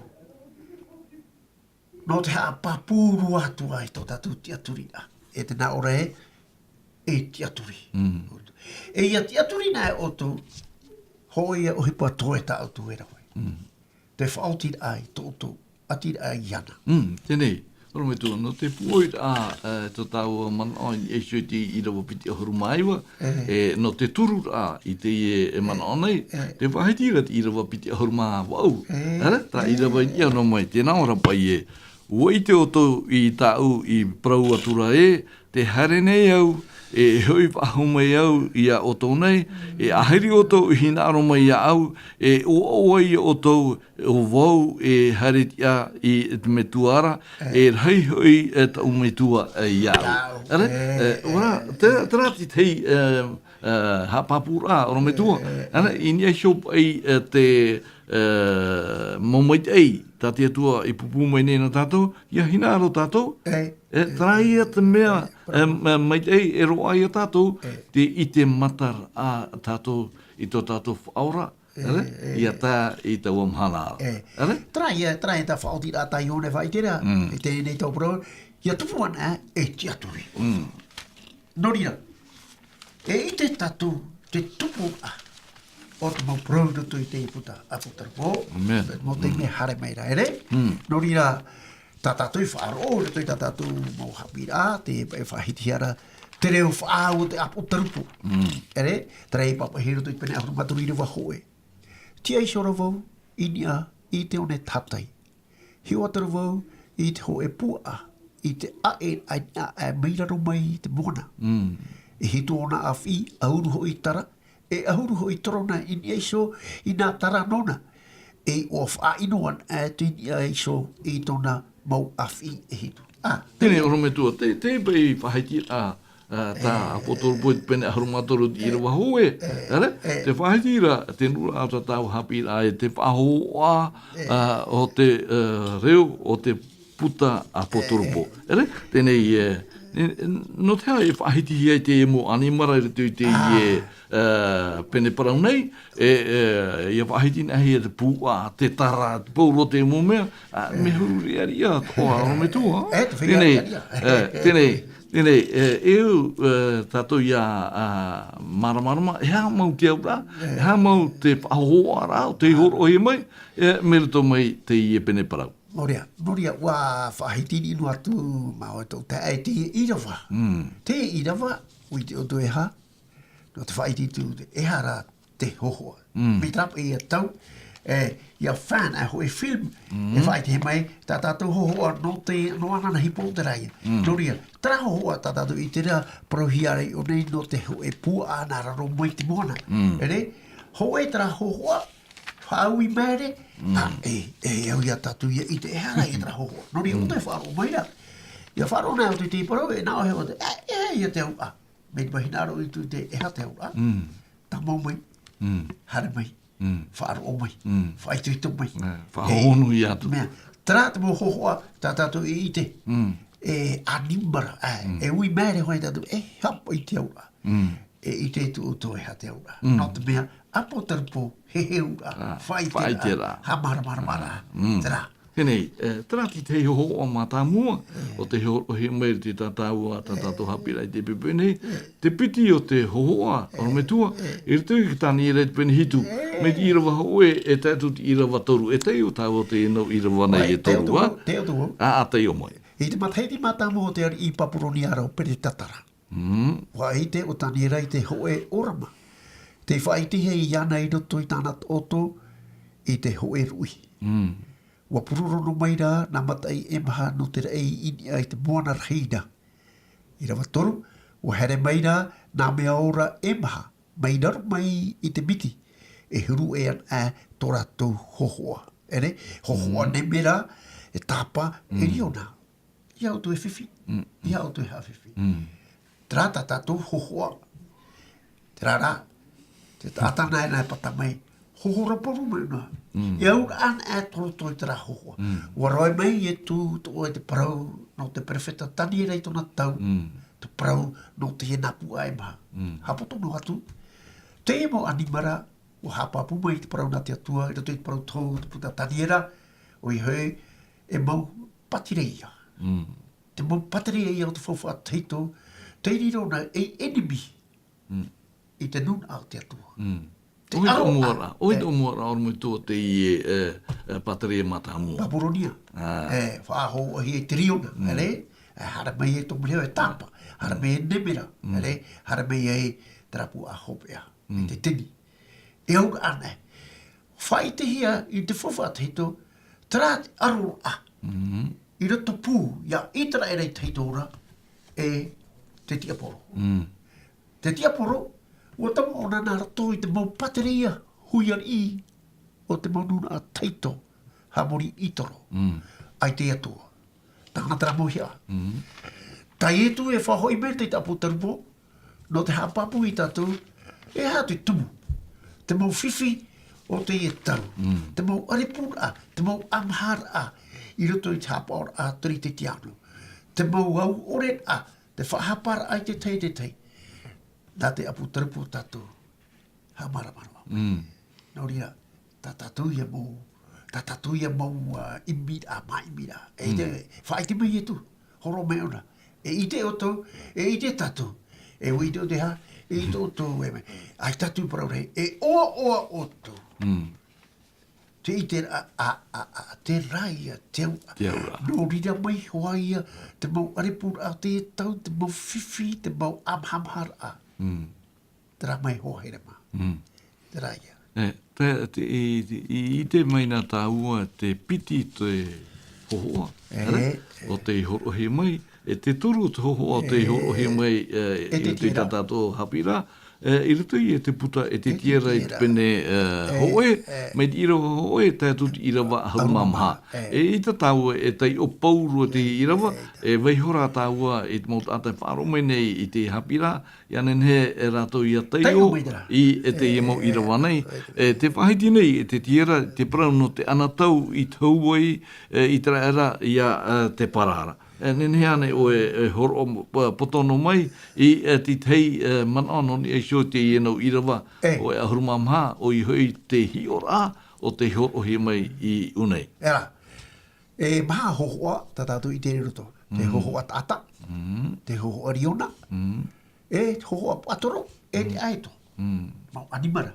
Nō te haʻapāpū roa atu ai tō tātou tiʻaturiraʻa. E te nā ʻō ra ē, e tiʻaturi. Mm. E ʻia tiʻaturi na ʻoutou, hōʻē ʻohipa toe tā ʻoutou e rave. Mm. Te faʻaotiraʻa i tō ʻoutou ʻatiraʻa iāna. Mm, teie nei, ʻorometua, nō te pūʻoiraʻa, e, tō tāua manaʻo i niʻa iho i te ʻīrava piti ʻahuru mā iva, E. e, nō te tururaʻa i teie, e, manaʻo nei, E. te vāhi ra te ʻīrava piti ʻahuru mā vaʻu. E. ʻEre, tā E. ʻīrava i niʻa noa mai, tē nā ʻō ra paʻi ē. ʻUa ʻite ʻoutou i tāʻu i parau atu ra ē, tē haere nei au, e hoʻi faʻahou mai au ia ʻoutou nei, e ʻāhiri ʻoutou i hinaʻaro mai iāʻu, e ʻoaʻoa ia ʻoutou, ʻo vau e haere tiʻa i te Metua ra, E. e rahi hoʻi, e, taʻu Metua, e, iāʻu. Iāʻu. ʻEre, E, e, ʻua rā, e, terā, e. terā te tahi, e, e, haʻapāpūraʻa, ʻorometua. E, e, e. ʻEre, i niʻa iho paʻi, e, te, e, mau maitaʻi, tā te Atua i pūpū mai nei nā tātou, ʻia hinaʻaro tātou. E. E, terā ia te mea, E. e, ma-, maitaʻi e roaʻa ia tātou, E. te ʻite mataraʻa tātou i tō tātou Faʻaora, E, ʻere? e, ʻIa tae i taua mahana ra. E. ʻEre? Terā ia, terā ia tā faʻaotiraʻa tā Ioane e faʻaʻite ra, Mm. i teie nei taua parau, ʻia tupu ana e tiʻaturi. Mm. Nō reira, E ʻite tātou te tupuraʻa o te mau parau i roto i te puta ʻApotarupo. Amen. Mau te mea haere mai ra, ʻere? Mm. Nō reira, tā tātou i faʻaroʻo i roto i tā tātou mau haʻapiʻiraʻa, te, e faʻahitihia ra te reo faʻaau o te ʻApotarupo. Mm. ʻEre, terā i pāpaʻihia i roto i te pene ʻahuru mā toru ʻīrava hōʻē. Tiʻa iho ra vau i niʻa i te one tahatai. Hiʻo atu ra vau i te hōʻē puaʻa, i te ʻāʻe, ʻāʻe, ʻāʻe mai raro mai i te moana. Mm. E hitu ōna ʻāfiʻi, ʻahuru hoʻi tara, e ʻahuru hoʻi tōrona i niʻa iho i nā tara nōna. E ʻua faʻaʻino anaʻe atu i niʻa iho i tōna mau ʻāfiʻi e hitu. Ah, Teie nei, ʻorometua, te, te paʻi faʻahiti, a, a, tā ʻApotarupo i te pene ʻahuru mā toru ʻīrava hōʻē, ʻere? Te faʻahiti ra, te nuʻu ra o tā tāua haʻapiʻiraʻa, e te faʻahōhoʻa, a, o te, e, reo, o te puta ʻApotarupo. ʻEre, teie nei, e, e, nō te aha e faʻahitihia ai te mau ʻanimara i roto i te, e, e, pene parau nei, e, e, ʻia faʻahiti anaʻe hia te puaʻa, te tara, te pauro, te mau mea, a, mea huru riʻariʻa, ʻo, ʻorometua, e, te feiā teie nei, riʻariʻa. E, teie nei, teie nei, e, e au, e, tātou ʻia, a, māramarama, e aha mau te auraʻa, e aha mau te faʻahōhoʻaraʻa, o te hōroʻahia mai, e, mai roto mai teie pene parau. Nō reira, nō reira, ʻua faʻahiti noa atu māua tō taeaʻe teie ʻīrava. Mm. Teie ʻīrava, ʻua ʻite ʻoutou e aha, nō te faʻaʻite atu, e aha rā te hōhoʻa. Mm. Mai terā paʻi tau, e, ʻia fan a hōʻē film, e faʻaʻitehia mai, tā tātou hōhoʻa nō te, nō ananahi pō terā ia. Mm. Nō reira, terā hōhoʻa tā tātou i terā parauhia ra i ʻō nei nō te hōʻē puaʻa nā raro mai te moana. Mm. ʻEre, hōʻē terā hōhoʻa, faʻaui maere, a, e, e, au ia tātou ia ʻite e aha rā ia terā hōhoʻa. Nō reira, ʻoutou e faʻaroʻo mai ra. ʻIa faʻaroʻo na ʻoutou i te parau, e nā ʻō hia ʻoutou, e, e, ia te auraʻa. Mai te mau hinaʻaro i tū te e aha te auraʻa. Mm. Tāmau mai, haere mai, faʻaroʻo mai, faʻaitoito mai. E, faʻahohonu ia atu. Mea, terā te mau hōhoʻa, tā tātou i ʻite. Mm. E ʻanimara, e, e ui maere hoʻi tātou, e hapa i te auraʻa. Mm. E ʻite atu ʻoutou e aha te auraʻa. Mm. Nō te mea, ʻApotarupo, heheuraʻa, faʻaiteraʻa, haʻamāramaramaraʻa, terā. Teie nei, e, terā te tahi hōhoʻa mātāmua, o te hōroʻahia mai i te tā tāua, tā tātou haʻapiʻiraʻa i te poipoi nei, te piti o te hōhoʻa, ʻorometua, i roto i te Taniera i te pene hitu, mai te ʻīrava hōʻē, e tae atu te ʻīrava toru, e taiʻo tāua teie nau ʻīrava nei e toru, a? Taiʻo atu vau. A, a, taiʻo mai. I te matahiti mātāmua o te ariʻi Papuronia ra ʻo Peretatara. Mm. ʻUa ʻite ʻo Taniera i te hōʻē ʻōrama. Tei faʻaʻitehia iāna i roto i tāna taʻoto i te hōʻē ruʻi. Mm. ʻUa purorono mai rā nā mataʻi ʻēmaha nō te raʻi i niʻa i te moana rahi ra. ʻĪrava toru, ʻua haere mai rā nā mea ora ʻēmaha, mai raro mai i te miti, e huru ʻē ana tō rātou hōhoʻa. ʻEre, hōhoʻa nemera, e tāpā, e riro na. ʻEiaha ʻoutou e fifi, ʻeiaha ʻoutou e haʻafifi. Terā tā tātou hōhoʻa. Terā rā, te taʻata nā ʻē nā e pata mai, hōhora paru mai na. E auraʻa anaʻe tō roto i terā hōhoʻa. ʻUa roaʻa mai e tū, tō ʻoe te parau, nō te perofeta Taniera i tōna tau, te parau, nō teie nā puaʻa ʻēmaha. Haʻapoto noa atu, teie mau ʻanimara, ʻua haʻapāpū mai te parau nā te Atua, i roto i te parau tohu, te puta Taniera, ʻoia hoʻi, e mau pātireia. Te mau pātireia o te faufaʻa tahito, tei riro na ei ʻenemi i te nūnaʻa o te Atua. ʻOia tō mua ra, ʻoia tō mua ra, ʻo Rometua teie, e, e, pātireia mātāmua. Papuronia. E, faʻahōhoʻahia e te riro na, ʻere, e, haere mai ai tō mea e tāpā, haere mai e nemera, ʻere, haere mai ai terā puaʻa hopeʻa, i te tini. E auraʻa anaʻe. Faʻaʻitehia i te faufaʻa tahito, terā te ʻaroraʻa. I roto pū, ia ʻĪteraʻera i tahito ra, e te tiaporo. Te tiaporo, ʻua tamu ʻōna nā roto i te mau pātireia, hui ariʻi, o te mau nūnaʻa tahito, haʻamori ʻĪtoro. ʻAita e Atua. Tāna terā mau hea. Tae atu e faʻahoʻi mai te ʻĀpōtarupo, nō te haʻapāpū ia tātou, e aha te tumu. Te mau fifi o teie tau. Te mau ʻarepūraʻa, te mau ʻamaharaʻa, i roto i te haʻapaʻoraʻa Teretetiano. Te mau au ʻore raʻa, te faʻahaparaʻa i te tahi, te tahi. Nā te ʻĀpōtarupo tātou. Haʻamāramarama mai. Nō reira, tā tātou ia mau, tā tātou ia mau, ā, ʻimiraʻa, māʻimiraʻa. E te, faʻaʻite mai Ietu, hōroʻa mai ʻōna. E ʻite ʻoutou, e ʻite tātou. E ui tō te ha, i tō tō e me. Ai tātou parau nei, e oa oa o tō. Mm. Te i te ra, a, a, a, te ra ia, te au. Te au ra. Nō reira mai hoa ia, te mau arepū ra, te tau, te mau fifi, te mau amahamaha ra. Mm. Te ra mai hoa here mā. Mm. Te ra ia. E, te, te, i, i, i te mai nā tāua te piti te hohoa. E, Ere? E. O te horohi mai, e te toru te hohoa o te horohi mai, e, e i te tātou hapira. E, i roto i e te puta, e te tiera i te pene, e, hoʻe, mai te irava hoʻe, tae atu te irava ahuru mā maha. E, i tā tāua, e tai o paurua te irava, e, vai hora tāua, i te mau taʻata e faʻaroʻo mai nei i te hapira, ia nehenehe e rātou ia taiʻo i e te mau irava nei. E, te faʻahiti nei, e te tiera, te parau nō te anotau i te hau ai, e, i te raʻa ia, e, te parara. E, nehenehe ānei ʻoe e horoʻa poto noa mai, i, e, te tahi, e, manaʻo nō niʻa iho i teie nau irava, ʻoe ahuru mā maha, ʻoia hoʻi te hiʻoraʻa o te horoʻahia mai i ʻō nei. E rā, e maha hohoʻa, tā tātou i te roto. Te hohoʻa taʻata, te hohoʻa riona, e te hohoʻa paʻatoro, e te ʻaeto. Mau ʻanimara.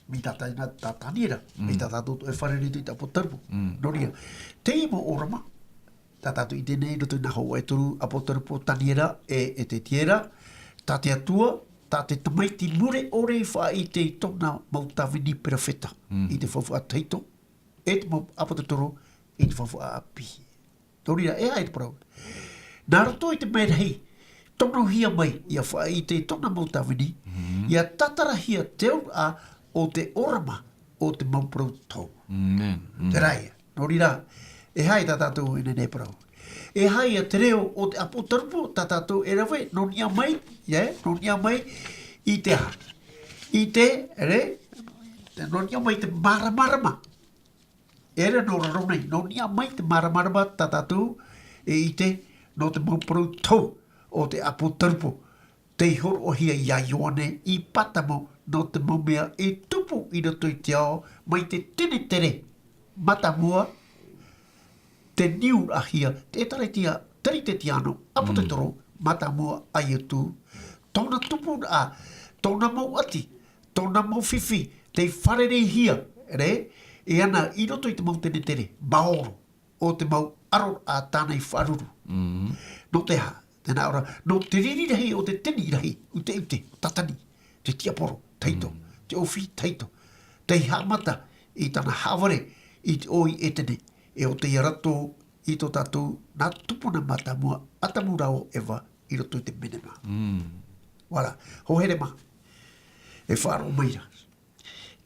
Mai tā tāna, tā Taniera, mai tā tātou e fārerei i te ʻāpōtarupo. Nō reira, teie mau ʻōrama, tā tātou i teie nei, roto i nā hoʻe toru ʻāpōtarupo Taniera, e, e te tiera, tā te Atua, tā te tamaiti mure ʻore i faʻaʻite i tōna mau tāvini perofeta, i te faufaʻa tahito, e te mau ʻāpōtetoro, i te faufaʻa ʻāpī. Nō reira, e aha te parau? Nā roto i te merahi, tonohia mai, ia faʻaʻite i tōna mau tāvini, ia tatarahia te auraʻa o te ʻōrama o te mau parau tou. Te rā ia. Nō reira, e aha tā tātou e nehenehe e parau? E aha ia te reo o te ʻāpōtarupo, tā tātou e rave, nō niʻa mai, e, nō niʻa mai, i te aha? I te, re, nō niʻa mai te māramarama. E rā nō raro nei, nō niʻa mai te māramarama tā tātou e ʻite nō te mau parau tou o te ʻāpōtarupo, tei horoʻahia ia Ioane i Pātamo nō te mau mea e tupu i roto i te ao mai te tenetere mātāmua, te niuraʻahia, te ʻĒtārētia, Teretetiāno, ʻĀpōtetoro mātāmua a Ietu, tōna tupuraʻa, tōna mau ʻati, tōna mau fifi, tei fārereihia, re, e ana i roto i te mau tenetere, maoro, o te mau ʻaroraʻa tāna i faʻaruru. Nō te aha, tēnā ora, nō te riri rahi o te teni rahi, ʻuteʻute, o Tatani, te tiaporo, tahito, te ʻōfī, tahito, tei haʻamata i tāna haʻavare i te ʻō i ʻEtene, e ʻo tei arato i tō tātou nā tupuna mātāmua, ʻĀtamu rāua ʻo Eva, i roto i te menema. Voilà, hoa here mā, e faʻaroʻo mai ra.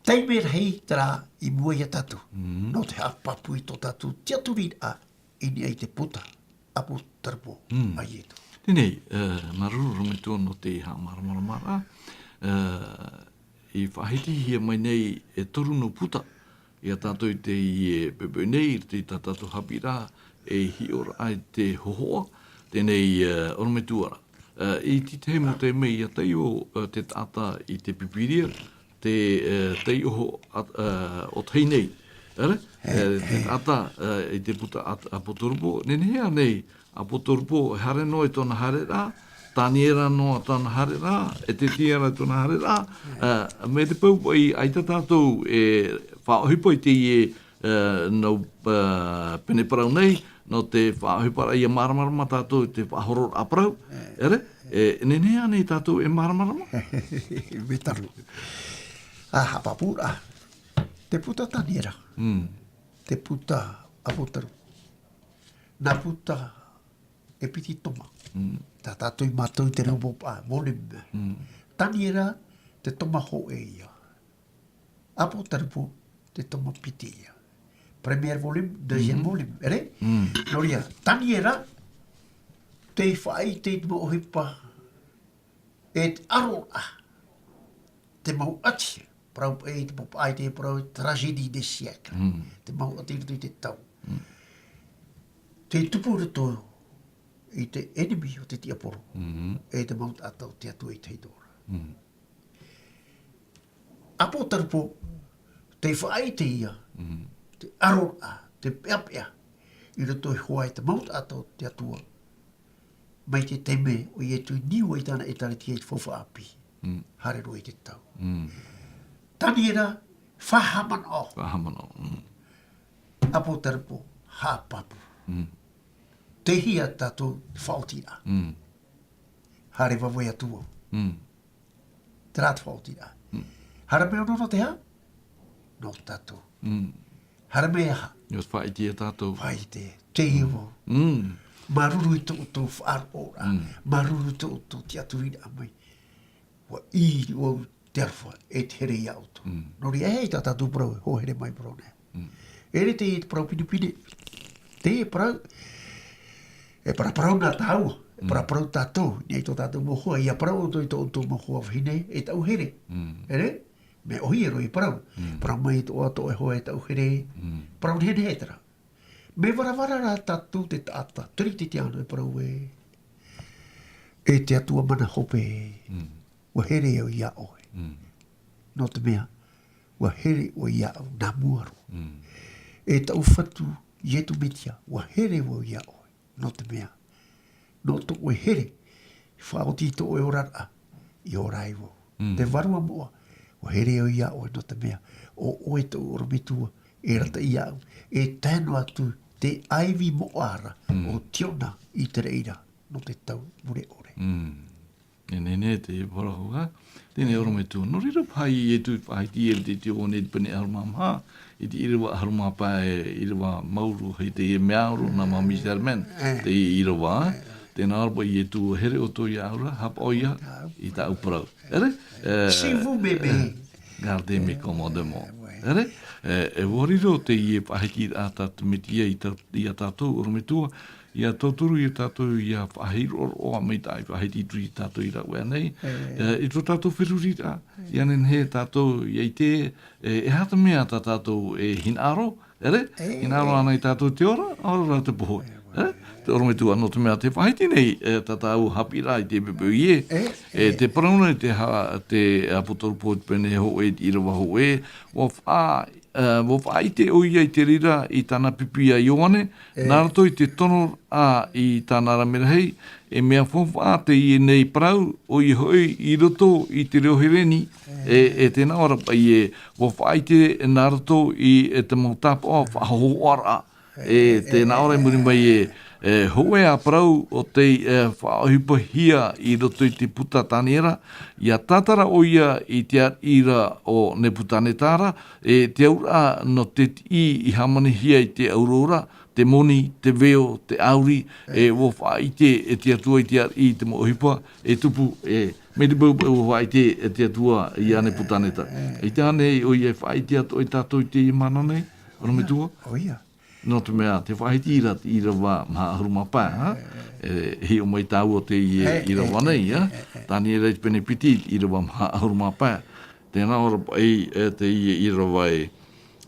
Taime rahi terā i mua ia tātou, nō te haʻapāpū i tō tātou tiʻaturiraʻa i niʻa i te puta ʻāpōtarupo a Ietu. Teie nei, e, māuruuru ʻorometua nō te haʻamāramaramaraʻa, e, i faʻahitihia mai nei e toru nō puta, ia tātou i teie poʻipoʻi nei, i tā tātou haʻapiʻiraʻa, e hiʻoraʻa i te hohoʻa, teie nei, e, ʻorometua ra. E, i te tahi mau taime ia taiʻo, e, te taʻata i te Pīpīria, te, e, taiʻo, a, e, ʻo tahi nei. Ere? E, te taʻata, e, i te puta a, ʻĀpōtarupo, nehenehe ānei, ʻĀpōtarupo, e haere noa i tōna haereraʻa, Taniera noa tōna haereraʻa, Ezekiela tōna haereraʻa, e, mai te poʻipoʻi, ʻaita tātou e faʻaʻohipa i teie, e, nau, e, pene parau nei, nō te faʻaʻohiparaʻa ia māramarama tātou i te faʻahororaʻa parau, ere? E, nehenehe ānei tātou e māramarama? Mea taru. A, haʻapāpūraʻa. Te puta Taniera. Te puta ʻĀpōtarupo. Nā puta e piti toma. Tā tātou i mātau i te reo pāpū, volume. Taniera, te toma hōʻē ia. ʻĀpōtarupo, te toma piti ia. Premier volume, deuxième volume, ere? Nō reira, Taniera, tei faʻaʻite i te mau ʻohipa, e te ʻaroraʻa, te mau ʻati, parau paʻi, te pāpaʻi, te parau, tragédie des siècles. Te mau ʻati i roto i te tau. Tei tupu i roto i te ʻenemi o te tiaporo, e te mau taʻata o te Atua i te hītora. ʻĀpōtarupo, tei faʻaʻite ia, te ʻaroraʻa, te peʻapeʻa, i roto i te hoa e te mau taʻata o te Atua. mai te taime o Ietu i niu ai tāna ʻĒtārētia i te faufaʻa ʻāpī. Mm. Haere roa i te tau. Mm. Taniera, fā haʻamanaʻo. Fā haʻamanaʻo, mm. ʻApotarupo, haʻapāpū. Mm. Tei hea tātou te faʻaotiraʻa. Mm. Haere vave atu vau. Mm. Terā te faʻaotiraʻa. Mm. Haere mai ʻōna nō te aha? Nō tātou. Mm. Haere mai aha? Nō te faʻaʻite ia tātou. Faʻaʻite. Tei hea vau. Mm. Māuruuru i tō ʻoutou faʻaroʻoraʻa. Mm. Māuruuru i tō ʻoutou tiʻaturiraʻa mai. ʻUa ʻī vau te aroha e te here ia ʻoutou. Mm. Nō reira, e tā tātou parau e hoa here mai parau nei. Mm. E rere te parau pinepine. Te parau. E paraparau nā tāua. E Mm. paraparau tātou. Nei tō tātou mau hoa. ʻIa parau ʻoutou i tō ʻoutou mau hoa vahine, e taʻu here. Mm. E rere? Mea ʻōhie roa i parau. Mm. Parau mai tō ʻoe hoa e taʻu here. Mm. Parau nehenehe terā. Mea varavara rā tātou te taʻata. Terā te tiano e parau ē. E te Atua mana hope. Mm. ʻUa here au ia ʻoe. Mm. Nō te mea, ʻua here ʻoe iāʻu nā mua roa. Mm. E taʻu Fatu, Ietu Metia, ʻua here vau ia ʻoe. Nō te mea, nō tō ʻoe here, i faʻaoti i tō ʻoe oraraʻa, i ora ai vau. Mm. Te Vārua moʻa, ʻua here au ia ʻoe nō te mea, ʻo ʻoe tōʻu ʻorometua, e arataʻi iāʻu, e tae noa atu te ʻaivi moʻa ra, Mm. ʻo Tiona i te reira, nō te tau mure ʻore. Mm. E nehenehe te parau, ā? Teie nei ʻorometua. Nō reira paʻi e tū faʻahiti e te tio nei te pene ʻahuru mā maha, i te ʻīrava ʻahuru mā pae, ʻīrava mau roa, hei te mea ʻoro nā Māmī Sherman, Eh. te ʻīrava, ā? Tēnā ora paʻi e tū here ʻoutou iāʻu ra, haʻapaʻo ia, i tāʻu parau. ʻEre? Eh, Sivu meme. Garde mes commandements. Eh, ouais. ʻEre? Eh, e ʻua riro teie faʻahitiraʻa tā te Metia i tā, ia tātou, ʻorometua, ʻia tauturu ia tātou ʻia faʻahiroʻaroʻa mai tāʻu faʻahiti i tua i tātou i rāveʻa nei. Eh. Eh, i tō tātou feruriraʻa, ʻia nehenehe tātou ʻia ʻite, eh, e aha te mea tā tātou e hinaʻaro, ʻere? Eh. Hinaʻaro ana i tātou te ora, ora rā te pohe. Eh, te ʻorometua nō te mea te faʻahiti nei, eh, tā tāʻu haʻapiʻiraʻa i te pepe ʻoia. Eh, Eh, eh. te parau nei te ha-, te ʻāpōsetolo Pauro i te pene hōʻē, i te ʻīrava hōʻē, ʻua fa-, eh, ʻua faʻaʻite ʻoia i te reira i tāna pipi a Ioane, Eh. nā roto i te tonoraʻa i tāna rame rahi, e mea faufaʻa teie nei parau, ʻoia hoʻi i roto i te reo Hereni, Eh. e, e tēnā ora paʻi e, ʻua faʻaʻite nā roto i, e te mau tāpaʻo faʻahōhoʻaraʻa. E, tēnā ora i muri mai e, e, hōʻē ā parau o tei, e, faʻaʻohipahia i roto i te puta Taniera, ʻia tātara ʻoia i te ariʻi ra o Nepukaneta ra, e te auraʻa nō te tiʻi i hāmanihia i te auro ra, te moni, te veo, te ʻauri, e, ʻua faʻaʻite e te Atua i te ariʻi i te mau ʻohipa, e tupu, e, mai te poʻipoʻi ʻua faʻaʻite e te Atua ia Nepukaneta. ʻEita ānei ʻoia e faʻaʻite atoʻa ia tātou i teie mahana nei, ʻorometua? ʻOia. Nō te mea, te faʻahiti ra te ʻīrava maha ʻahuru mā pae, ha? E, e hiʻo mai tāua teie ʻīrava nei, ha? Taniera i te pene piti, ʻīrava maha ʻahuru mā pae. Tēnā ora paʻi, e, teie ʻīrava ē.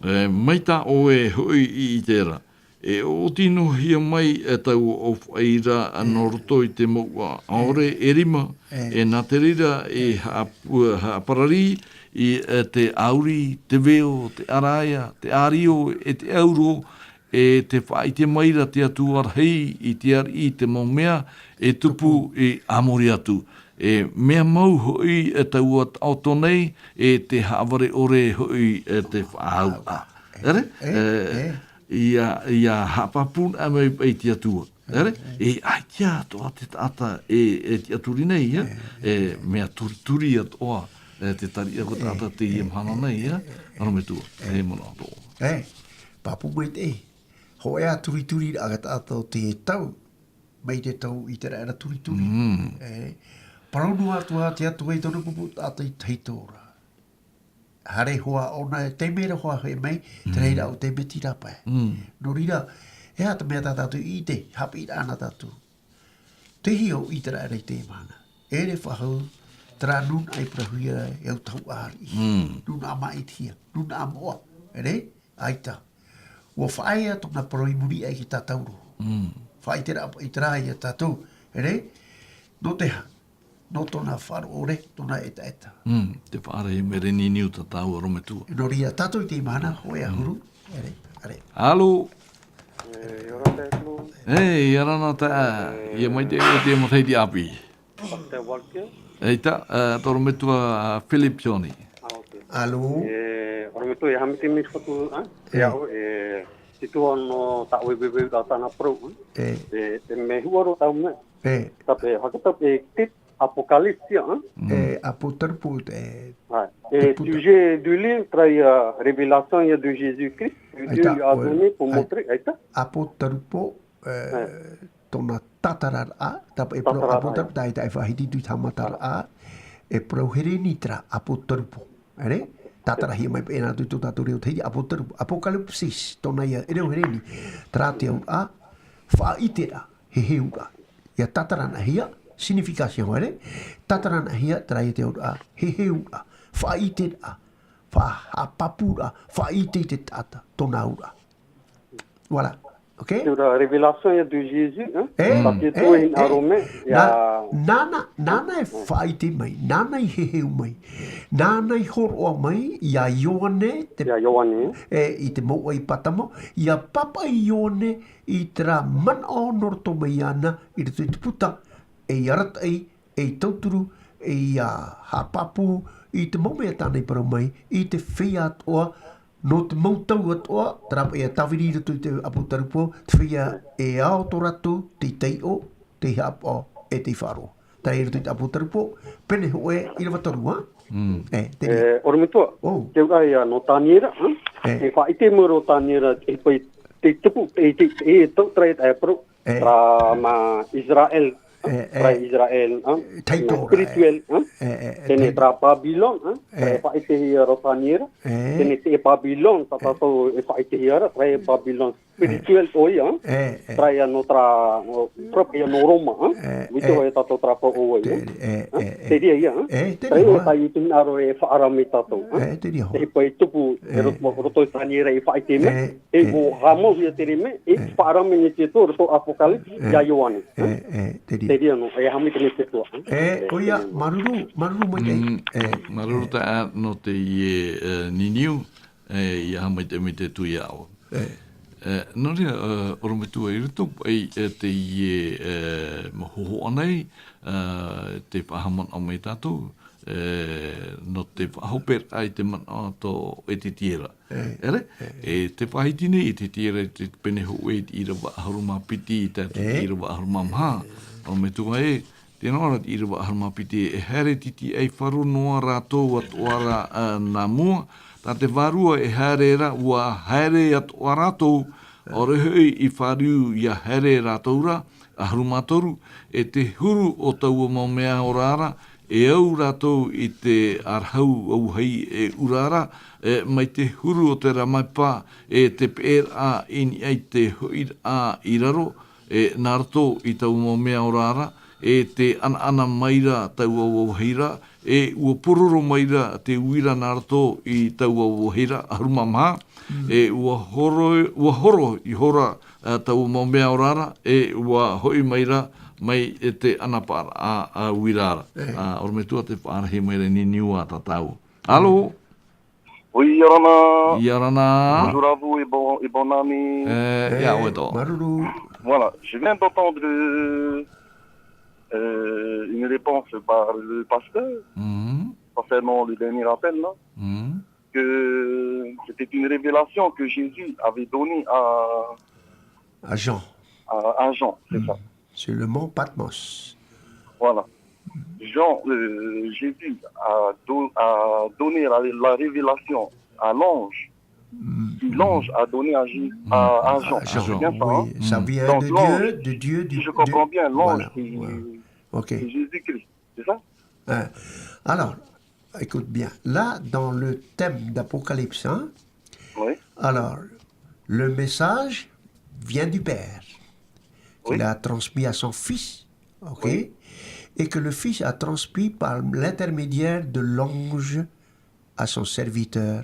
E, mai tā ʻoe hoʻi i ʻite ra. E ʻōtinohia mai, e, taua ʻōfaʻi ra nō roto i te mouʻa ʻaore e rima, e nā te reira e haʻapu-, haʻaparari i, e, te ʻauri, te veo, te ʻaraia, te ʻārio, e te ʻauro, e te faʻaʻite mai ra te Atua rahi i te ariʻi i te mau mea e tupu i a muri atu. E mea mau hoʻi, e, taua taʻoto nei, e te haʻavare ʻore hoʻi, e te faʻaau. ʻEre? E, e, ʻia, ʻia haʻapāpū mai paʻi te Atua. ʻEre? E, ʻaita atoʻa te taʻata e, e tiʻaturi nei, e, e mea turituri atoʻa, e, te tariʻa o te taʻata teie mahana nei, e, ʻorometua, e, manaʻo atoʻa. E, pāpū mai te, hōʻē ā turituri ra te taʻata o te tau, mai te tau i te raʻa ra turituri. Mm. E, parau noa atu ā te Atua i tōna pupu taʻata i tahito ra. Haere hoʻi ʻōna, e taime ra hoʻi e mai, te reira o te meti rā pae. Mm. Nō reira, e aha te mea tā tātou i ʻite, haʻapiʻiraʻa na tātou. Tei hea ʻo ʻĪteraʻera i teie mahana. ʻEre faʻahou, terā nūnaʻa i parauhia e au tahu ʻāriʻi. Mm. Nūnaʻa māʻitihia, nūnaʻa moʻa, ʻere, ʻaita. ʻUa faʻaea tōna parau i muri aʻe i te tātauro. Mm. Faʻaʻiteraʻa, ʻiteraʻa ia tātou, ʻere, nō te aha, nō tōna faʻaroʻo ʻore, tōna ʻetaʻeta. Mm, te faʻaara i mea reni niu tā tāua ʻorometua. Nō reira, tātou i teie mahana, hōʻē ā huru, ʻere, ʻere. Alo. E, ʻia ora na taeaʻe. E, ʻia ora na taeaʻe. E, ʻia maitaʻi ʻoe i te matahiti ʻāpī. Pastor Walker. Eita, e, tō ʻorometua, e, Philip Johnny. Ah, ok. Alo. E, ʻorometua, ʻia haʻamaitaʻi mai fatu, e? E. Ia ʻoe, e, te tuaʻana tā ʻoe veveu ra tāna parau, e? E. E, e mea huaro tāu mea. E. Tāpē, haka tāpē, e, te Apocalypse, hein? Mm. E, Apocalypse, e, Ai. E, te puta. Tu viens de lire, terā ia, révélation ia de Jésus-Christ, que Dieu lui a donné pour montrer, aita? Apocalypse, e, Ai. Tōna tātararaʻa, tāpē e parau Tātararaʻa, Apocalypse, ai. Tae, tae faʻahiti tui haʻamataraʻa, e parau Hereni terā Apocalypse. Ere? Tātarahia mai paʻi nā tō tātou reo Tahiti, Apocalypse, Apocalypsis, tōna ia reo Hereni, terā te auraʻa, faʻaʻiteraʻa, heheuraʻa. ʻIa tātarahia, signification, ere? Tātarahia terā ia te auraʻa, heheuraʻa, faʻaʻiteraʻa, faʻahaʻapāpūraʻa, faʻaʻite i te taʻata, tōna auraʻa. Voilà. Ok? Terā révélation ia de Jésus, hein? E, Tāpē e, tō e, e, hinaʻaro mea, ia nā, nāna, nāna e faʻaʻite mai, nāna i heheu mai, nāna i hōroʻa mai, ia Ioane, te Ia Ioane. E, i te mouʻa i Patamo, ʻia pāpaʻi Ioane i terā manaʻo nō roto mai iāna, i roto i te puta, e i arataʻi, e i tauturu, e ia haʻapāpū i te mau mea tāna i parau mai, i te feiā atoʻa, nō te mau tau atoʻa, terā paʻi ʻia tāviri i roto i te Apocalypse, te feiā e ao tō rātou, tei taiʻo, tei haʻapaʻo, e tei faʻaroʻo. Terā i roto i te Apocalypse, pene hōʻē ʻīrava toru, ha? Mm. E, te E, ʻorometua, Oh. te auraʻa ia nō Taniera, ha? E. E faʻaʻite mai ra ʻo Taniera, e paʻi, te tupu, e, te, e, tau, terā, e, e, parau, E. Terā mā Israel, E, e. terā Israel, ha? Taitora, Spirituel, e. ha? E, e, Teie taitora. Terā Babylon, ha? E. Terā e faʻaʻitehia ra ʻo Taniera. E. Teie te Babylon, tā E. tātou e faʻaʻitehia ra, terā e Babylon spirituel ʻoia, ha? E, e. Terā ia nō terā, nō, terā ia nō Roma, ha? E, Mai te e. hōʻē tātou terā parau ʻoia, ha? Te, e, Ha? e, e. Te reira ia, ha? E, te Terā reira. ia tā i te hinaʻaro e faʻaara mai tātou, ha? E, te reira. Te paʻi tupu, E. e roto, roto i Taniera e faʻaʻite mai. E. E, E. ʻua haʻamauhia terā mea, e E. faʻaara mai nei te Atua, roto Apocalypse, E. ia Ioane, E, ha? e, te reira. Te reira nō, e haʻamaitaʻi mai te Atua, ha? E, E, ʻoia, te reira. māuruuru, māuruuru maitaʻi. Mm, E. māuruuru taeaʻe nō teie, e, niniu, e, ʻia haʻamaitaʻi mai te Atua ia ʻoe. E. E, nō reira, e, ʻorometua i roto, e, e, teie, e, mau hōhoʻa nei, e, tē faʻahaʻamanaʻo mai tātou, e, nō te faʻahoperaʻa i te manaʻo tō Etitiera. E. Ere? E. E te faʻahiti nei Etitiera i te pene hōʻē i te ʻīrava ʻahuru mā piti, tae atu i te E. ʻīrava ʻahuru mā maha. ʻOrometua ē, tē nā ʻō ra te ʻīrava ʻahuru mā piti, e haere tītīʻai faʻaroʻo noa rātou atoʻa ra, ā, nā mua. Tā te Vārua e haere ra, ʻua haere atoʻa rātou, ʻaore hoʻi i fāriu ʻia haere rātou ra, ʻahuru mā toru, e te huru o taua mau mea ora ra, e au rātou i te ʻārahu auahi e ʻura ra, e mai te huru o te ramaepa, e te peʻeraʻa i niʻa i te hoʻiraʻa i raro, e nā roto i taua mau mea ora ra, e te ʻanaʻana mai ra taua auahi ra, e ʻua pōroro mai ra te uira nā roto i taua auahi ra, ʻahuru mā maha, Mm. e ʻua horo, ʻua horo ihora, ā, taua mau mea ora ra, e ʻua hoʻi mai ra, mai e te ʻanaʻanaraʻa, ā, uira ra. E. Ā, ʻorometua tē faʻarahi mai ra i niʻa i niʻa i tā tātou. Alo? Oui, ʻia ora na. ʻIa ora na. Bonjour à vous et bon, et bonne année. E, E, ʻia ʻoe atoʻa. Māuruuru. Voilà, je viens d'entendre, euh, une réponse par le pasteur Mhm. concernant le dernier appel, là, Mhm. que c'était une révélation que Jésus avait donnée à À Jean. à, à Jean, c'est Mhm. ça. Sur le mont Patmos. Voilà. Jean, euh, Jésus a do-, a donné la, la révélation à l'ange. Mhm. Puis l'ange a donné à Jé-, à, à Jean. À Jean, C'est bien ça, oui. hein? Ça Mhm. vient Donc, de l'ange, Dieu, de Dieu, du, si je comprends de bien, l'ange, voilà, c'est, voilà. Ok. c'est Jésus-Christ, c'est ça? Hein. Alors, écoute bien. Là, dans le thème d'Apocalypse, hein, Oui. alors, le message vient du Père, qu'il Oui. a transmis à son Fils, ok, Oui. et que le Fils a transmis par l'intermédiaire de l'ange à son serviteur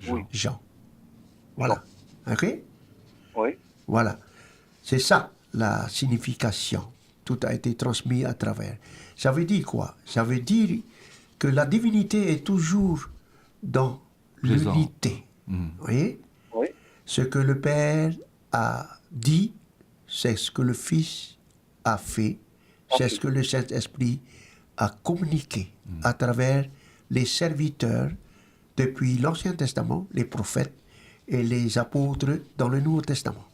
Oui. Jean. Voilà. Jean. Ok? Oui. Voilà. C'est ça la signification. Tout a été transmis à travers. Ça veut dire quoi? Ça veut dire que la divinité est toujours dans Présent. l'unité. Mm. Vous voyez? Oui. Ce que le Père a dit, c'est ce que le Fils a fait, c'est ce que le Saint-Esprit a communiqué à travers les serviteurs depuis l'Ancien Testament, les prophètes et les apôtres dans le Nouveau Testament.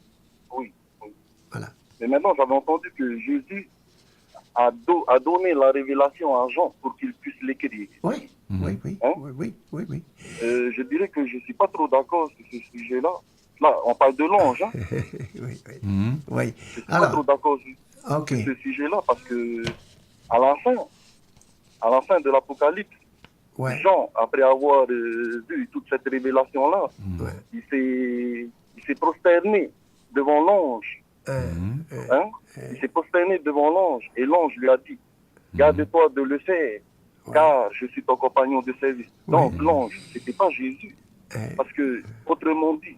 Oui, oui. Voilà. Mais maintenant, j'avais entendu que Jésus a, do- a donné la révélation à Jean pour qu'il puisse l'écrire. Oui, oui, oui, Hein? oui, oui, oui, oui. Euh, je dirais que je ne suis pas trop d'accord sur ce sujet-là. Là, on parle de l'ange. Hein? Oui, oui. Oui. Je ne suis pas trop Alors, d'accord sur, ok. sur ce sujet-là parce que, à la fin, à la fin de l'Apocalypse, Ouais. Jean, après avoir euh, vu toute cette révélation-là, Ouais. il s'est il s'est prosterné devant l'ange. Euh, Hein? Il s'est prosterné devant l'ange et l'ange lui a dit, garde-toi de le faire, car je suis ton compagnon de service. Donc Oui. L'ange, c'était pas Jésus. euh, Parce que, autrement dit,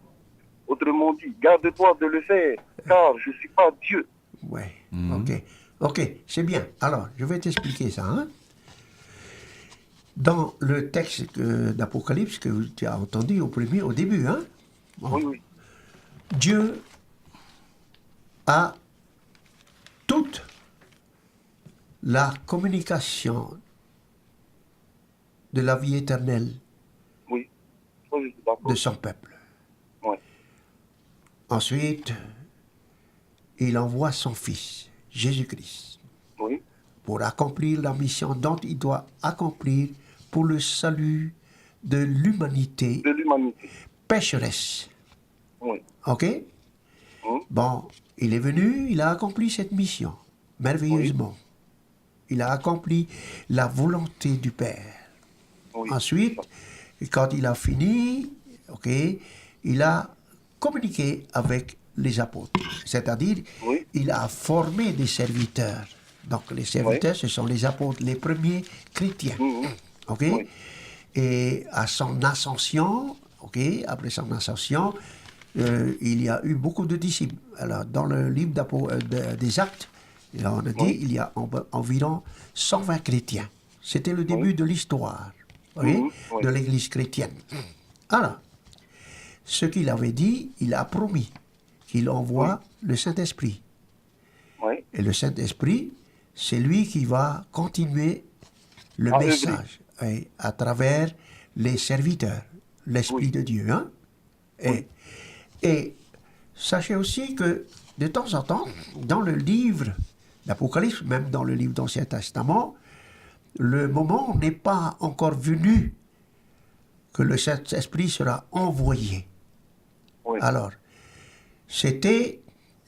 autrement dit, garde-toi de le faire, car je suis pas Dieu. Ouais. Ok. Ok, c'est bien. Alors, je vais t'expliquer ça. Hein. Dans le texte euh, d'Apocalypse que tu as entendu au premier, au début, hein, bon, Oui, oui. Dieu a toute la communication de la vie éternelle Oui. Ça, je suis d'accord. de son peuple. Ouais. Ensuite, il envoie son Fils, Jésus-Christ, Oui. pour accomplir la mission dont il doit accomplir pour le salut de l'humanité De l'humanité. Pécheresse. Oui. Ok. Bon, il est venu, il a accompli cette mission, merveilleusement. Il a accompli la volonté du Père. Oui. Ensuite, quand il a fini, ok, il a communiqué avec les apôtres. C'est-à-dire, Oui. il a formé des serviteurs. Donc, les serviteurs, ce sont les apôtres, les premiers chrétiens. Mhm. Ok. Oui. Et à son ascension, ok, après son ascension, euh, il y a eu beaucoup de disciples. Alors, dans le livre d'Apo- euh, de- des Actes, là, on a dit, Oui. il y a en- environ cent vingt chrétiens. C'était le début de l'histoire, vous voyez, Mhm, oui. de l'Église chrétienne. Alors, ce qu'il avait dit, il a promis qu'il envoie le Saint-Esprit. Oui. Et le Saint-Esprit, c'est lui qui va continuer le À œuvrer. message, hein, à travers les serviteurs, l'Esprit Oui. de Dieu. Hein. Et, et sachez aussi que de temps en temps, dans le livre d'Apocalypse, même dans le livre d'Ancien Testament, le moment n'est pas encore venu que le Saint-Esprit sera envoyé. Oui. Alors, c'était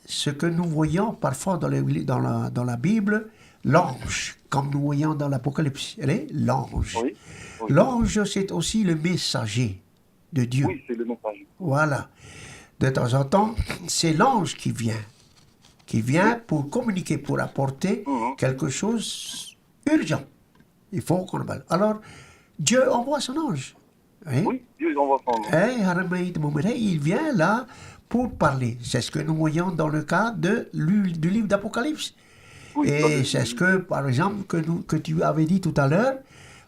ce que nous voyons parfois dans, les- dans la, dans la Bible, l'ange, comme nous voyons dans l'Apocalypse. Allez, l'ange. Oui. Oui. L'ange, c'est aussi le messager de Dieu. Oui, c'est le message. Voilà. De temps en temps, c'est l'ange qui vient, qui vient pour communiquer, pour apporter Mhm. quelque chose urgent. Il faut qu'on le parle. Alors, Dieu envoie son ange. Hein? Oui, Dieu envoie son nom. Hey, haere mai te mau mea, il vient là pour parler. C'est ce que nous voyons dans le cas de, lu- du livre d'Apocalypse. Oui, dans Et le- c'est ce que, par exemple, que, nous, que tu avais dit tout à l'heure,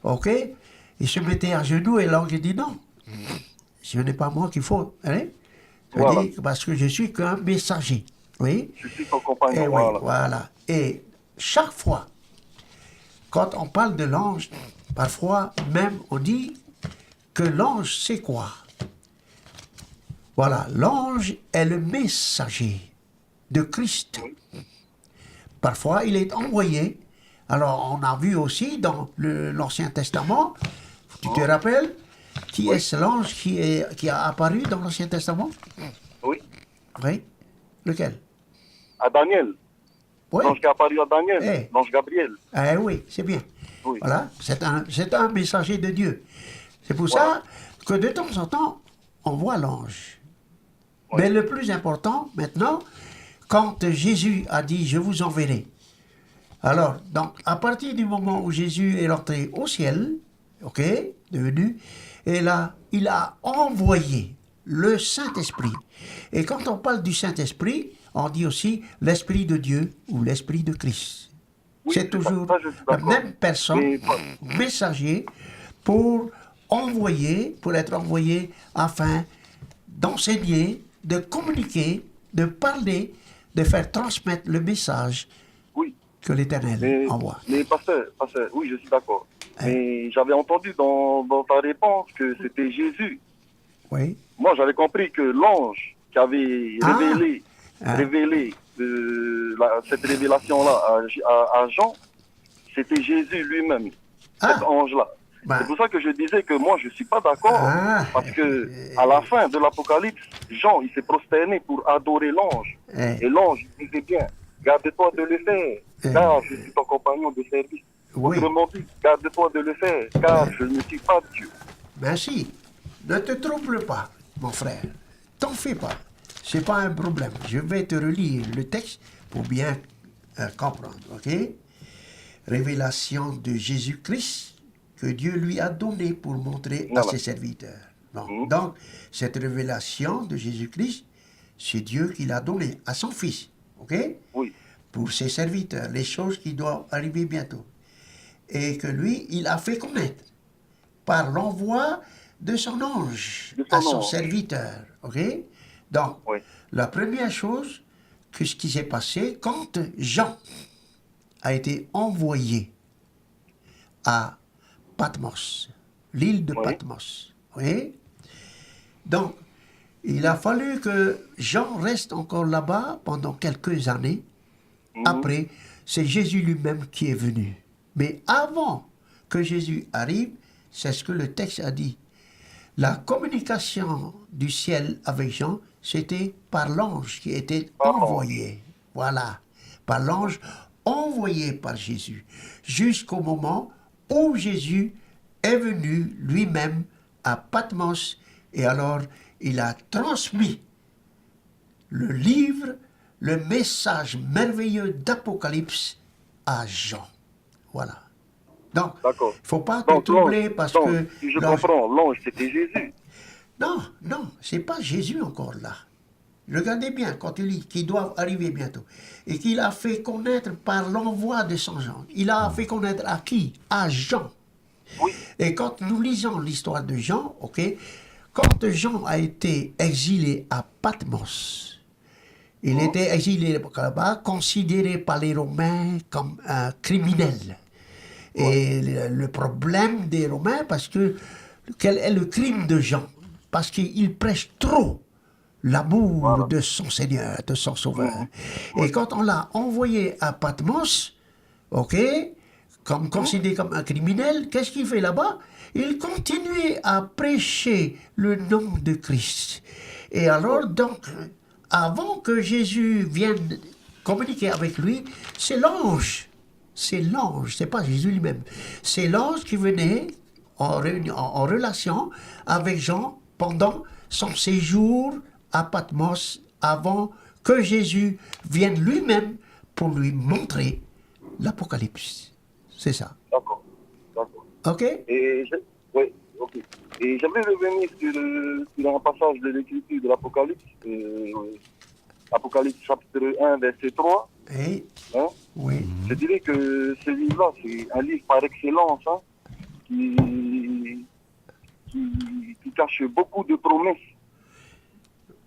ok, il se mettait à genoux et l'ange dit non, ce n'est pas moi qu'il faut. Hein? Ça veut Voilà. dire, parce que je suis qu'un messager. Oui. Je suis ton compagnon. Eh oui, Voilà. Voilà. Et chaque fois, quand on parle de l'ange, parfois même on dit que l'ange, c'est quoi? Voilà, l'ange est le messager de Christ. Parfois, il est envoyé. Alors, on a vu aussi dans le- l'Ancien Testament, tu te rappelles, qui est-ce l'ange qui, est, qui a apparu dans l'Ancien Testament? Oui. Oui. Lequel? À Daniel. Oui. L'ange qui a apparu à Daniel. Eh. L'ange Gabriel. Eh oui, c'est bien. Oui. Voilà, c'est un, c'est un messager de Dieu. C'est pour Voilà. Ça que de temps en temps, on voit l'ange. Oui. Mais le plus important, maintenant, quand Jésus a dit, je vous enverrai. Alors, donc, à partir du moment où Jésus est rentré au ciel, ok, devenu, et là, il a envoyé le Saint-Esprit. Et quand on parle du Saint-Esprit, on dit aussi l'Esprit de Dieu ou l'Esprit de Christ. Oui, C'est c'est ça. Toujours Ça, je suis la d'accord. Même personne, Mais pas- messager, pour envoyer, pour être envoyé afin d'enseigner, de communiquer de parler, de faire transmettre le message Oui. que l'Éternel Mais, envoie. mais pasteur, pasteur, oui, je suis d'accord. Mais j'avais entendu dans, dans ta réponse que c'était Jésus. Oui. Moi, j'avais compris que l'ange qui avait Ah. révélé, Ah. révélé euh, la- cette révélation-là à, à- à Jean, c'était Jésus lui-même, Ah. cet ange-là. Bah. C'est pour ça que je disais que moi, je ne suis pas d'accord. Ah. Parce que à la fin de l'Apocalypse, Jean, il s'est prosterné pour adorer l'ange. Eh, Et l'ange, il disait bien, garde-toi de le faire, Eh. car je suis ton compagnon de service. oui. Autrement dit, garde-toi de le faire, car je ne suis pas Dieu. Merci. Ne te trouble pas, mon frère. T'en fais pas. C'est pas un problème. Je vais te relire le texte pour bien euh, comprendre, ok? Révélation de Jésus-Christ que Dieu lui a donnée pour montrer à Voilà. ses serviteurs. Bon. Mhm. Donc, cette révélation de Jésus-Christ, c'est Dieu qui l'a donnée à son Fils, ok? Oui. Pour ses serviteurs, les choses qui doivent arriver bientôt. Et que lui, il a fait connaître par l'envoi de son ange De son à son ange. serviteur, ok? Donc, Oui. la première chose, que ce qui s'est passé quand Jean a été envoyé à Patmos, l'île de Oui. Patmos, oui? Donc, il a fallu que Jean reste encore là-bas pendant quelques années. Mhm. Après, c'est Jésus lui-même qui est venu. Mais avant que Jésus arrive, c'est ce que le texte a dit. La communication du ciel avec Jean, c'était par l'ange qui était Par l'ange. envoyé. Voilà. Par l'ange envoyé par Jésus. Jusqu'au moment où Jésus est venu lui-même à Patmos. Et alors, il a transmis le livre, le message merveilleux d'Apocalypse à Jean. Voilà. Donc, D'accord. Faut pas te Donc, troubler l'ange- parce donc, que si je l'ange- comprends, l'ange, c'était Jésus. Non, non, c'est pas Jésus encore là. Regardez bien quand il dit qu'il doit arriver bientôt et qu'il a fait connaître par l'envoi de son ange. Il a fait connaître à qui? À Jean. Oui. Et quand nous lisons l'histoire de Jean, ok, quand Jean a été exilé à Patmos, il était exilé là-bas, considéré par les Romains comme un criminel. Et le, le problème des Romains, parce que quel est le crime de Jean? Parce qu'il prêche trop l'amour Voilà. de son Seigneur, de son Sauveur. Mhm. Et quand on l'a envoyé à Patmos, ok, comme considéré comme un criminel, qu'est-ce qu'il fait là-bas? Il continue à prêcher le nom de Christ. Et alors, donc, avant que Jésus vienne communiquer avec lui, c'est l'ange. C'est l'ange, c'est pas Jésus lui-même. C'est l'ange qui venait en, réuni- en- en relation avec Jean pendant son séjour à Patmos, avant que Jésus vienne lui-même pour lui montrer l'Apocalypse. C'est ça. D'accord. D'accord. Ok? Et je- oui, ok. Et j'aimerais revenir sur, euh, sur un passage de l'écriture de l'Apocalypse, euh, Apocalypse chapitre un, verset trois. Et Hein? Oui. Je dirais que ce livre-là, c'est un livre par excellence, hein, qui, qui, qui cache beaucoup de promesses.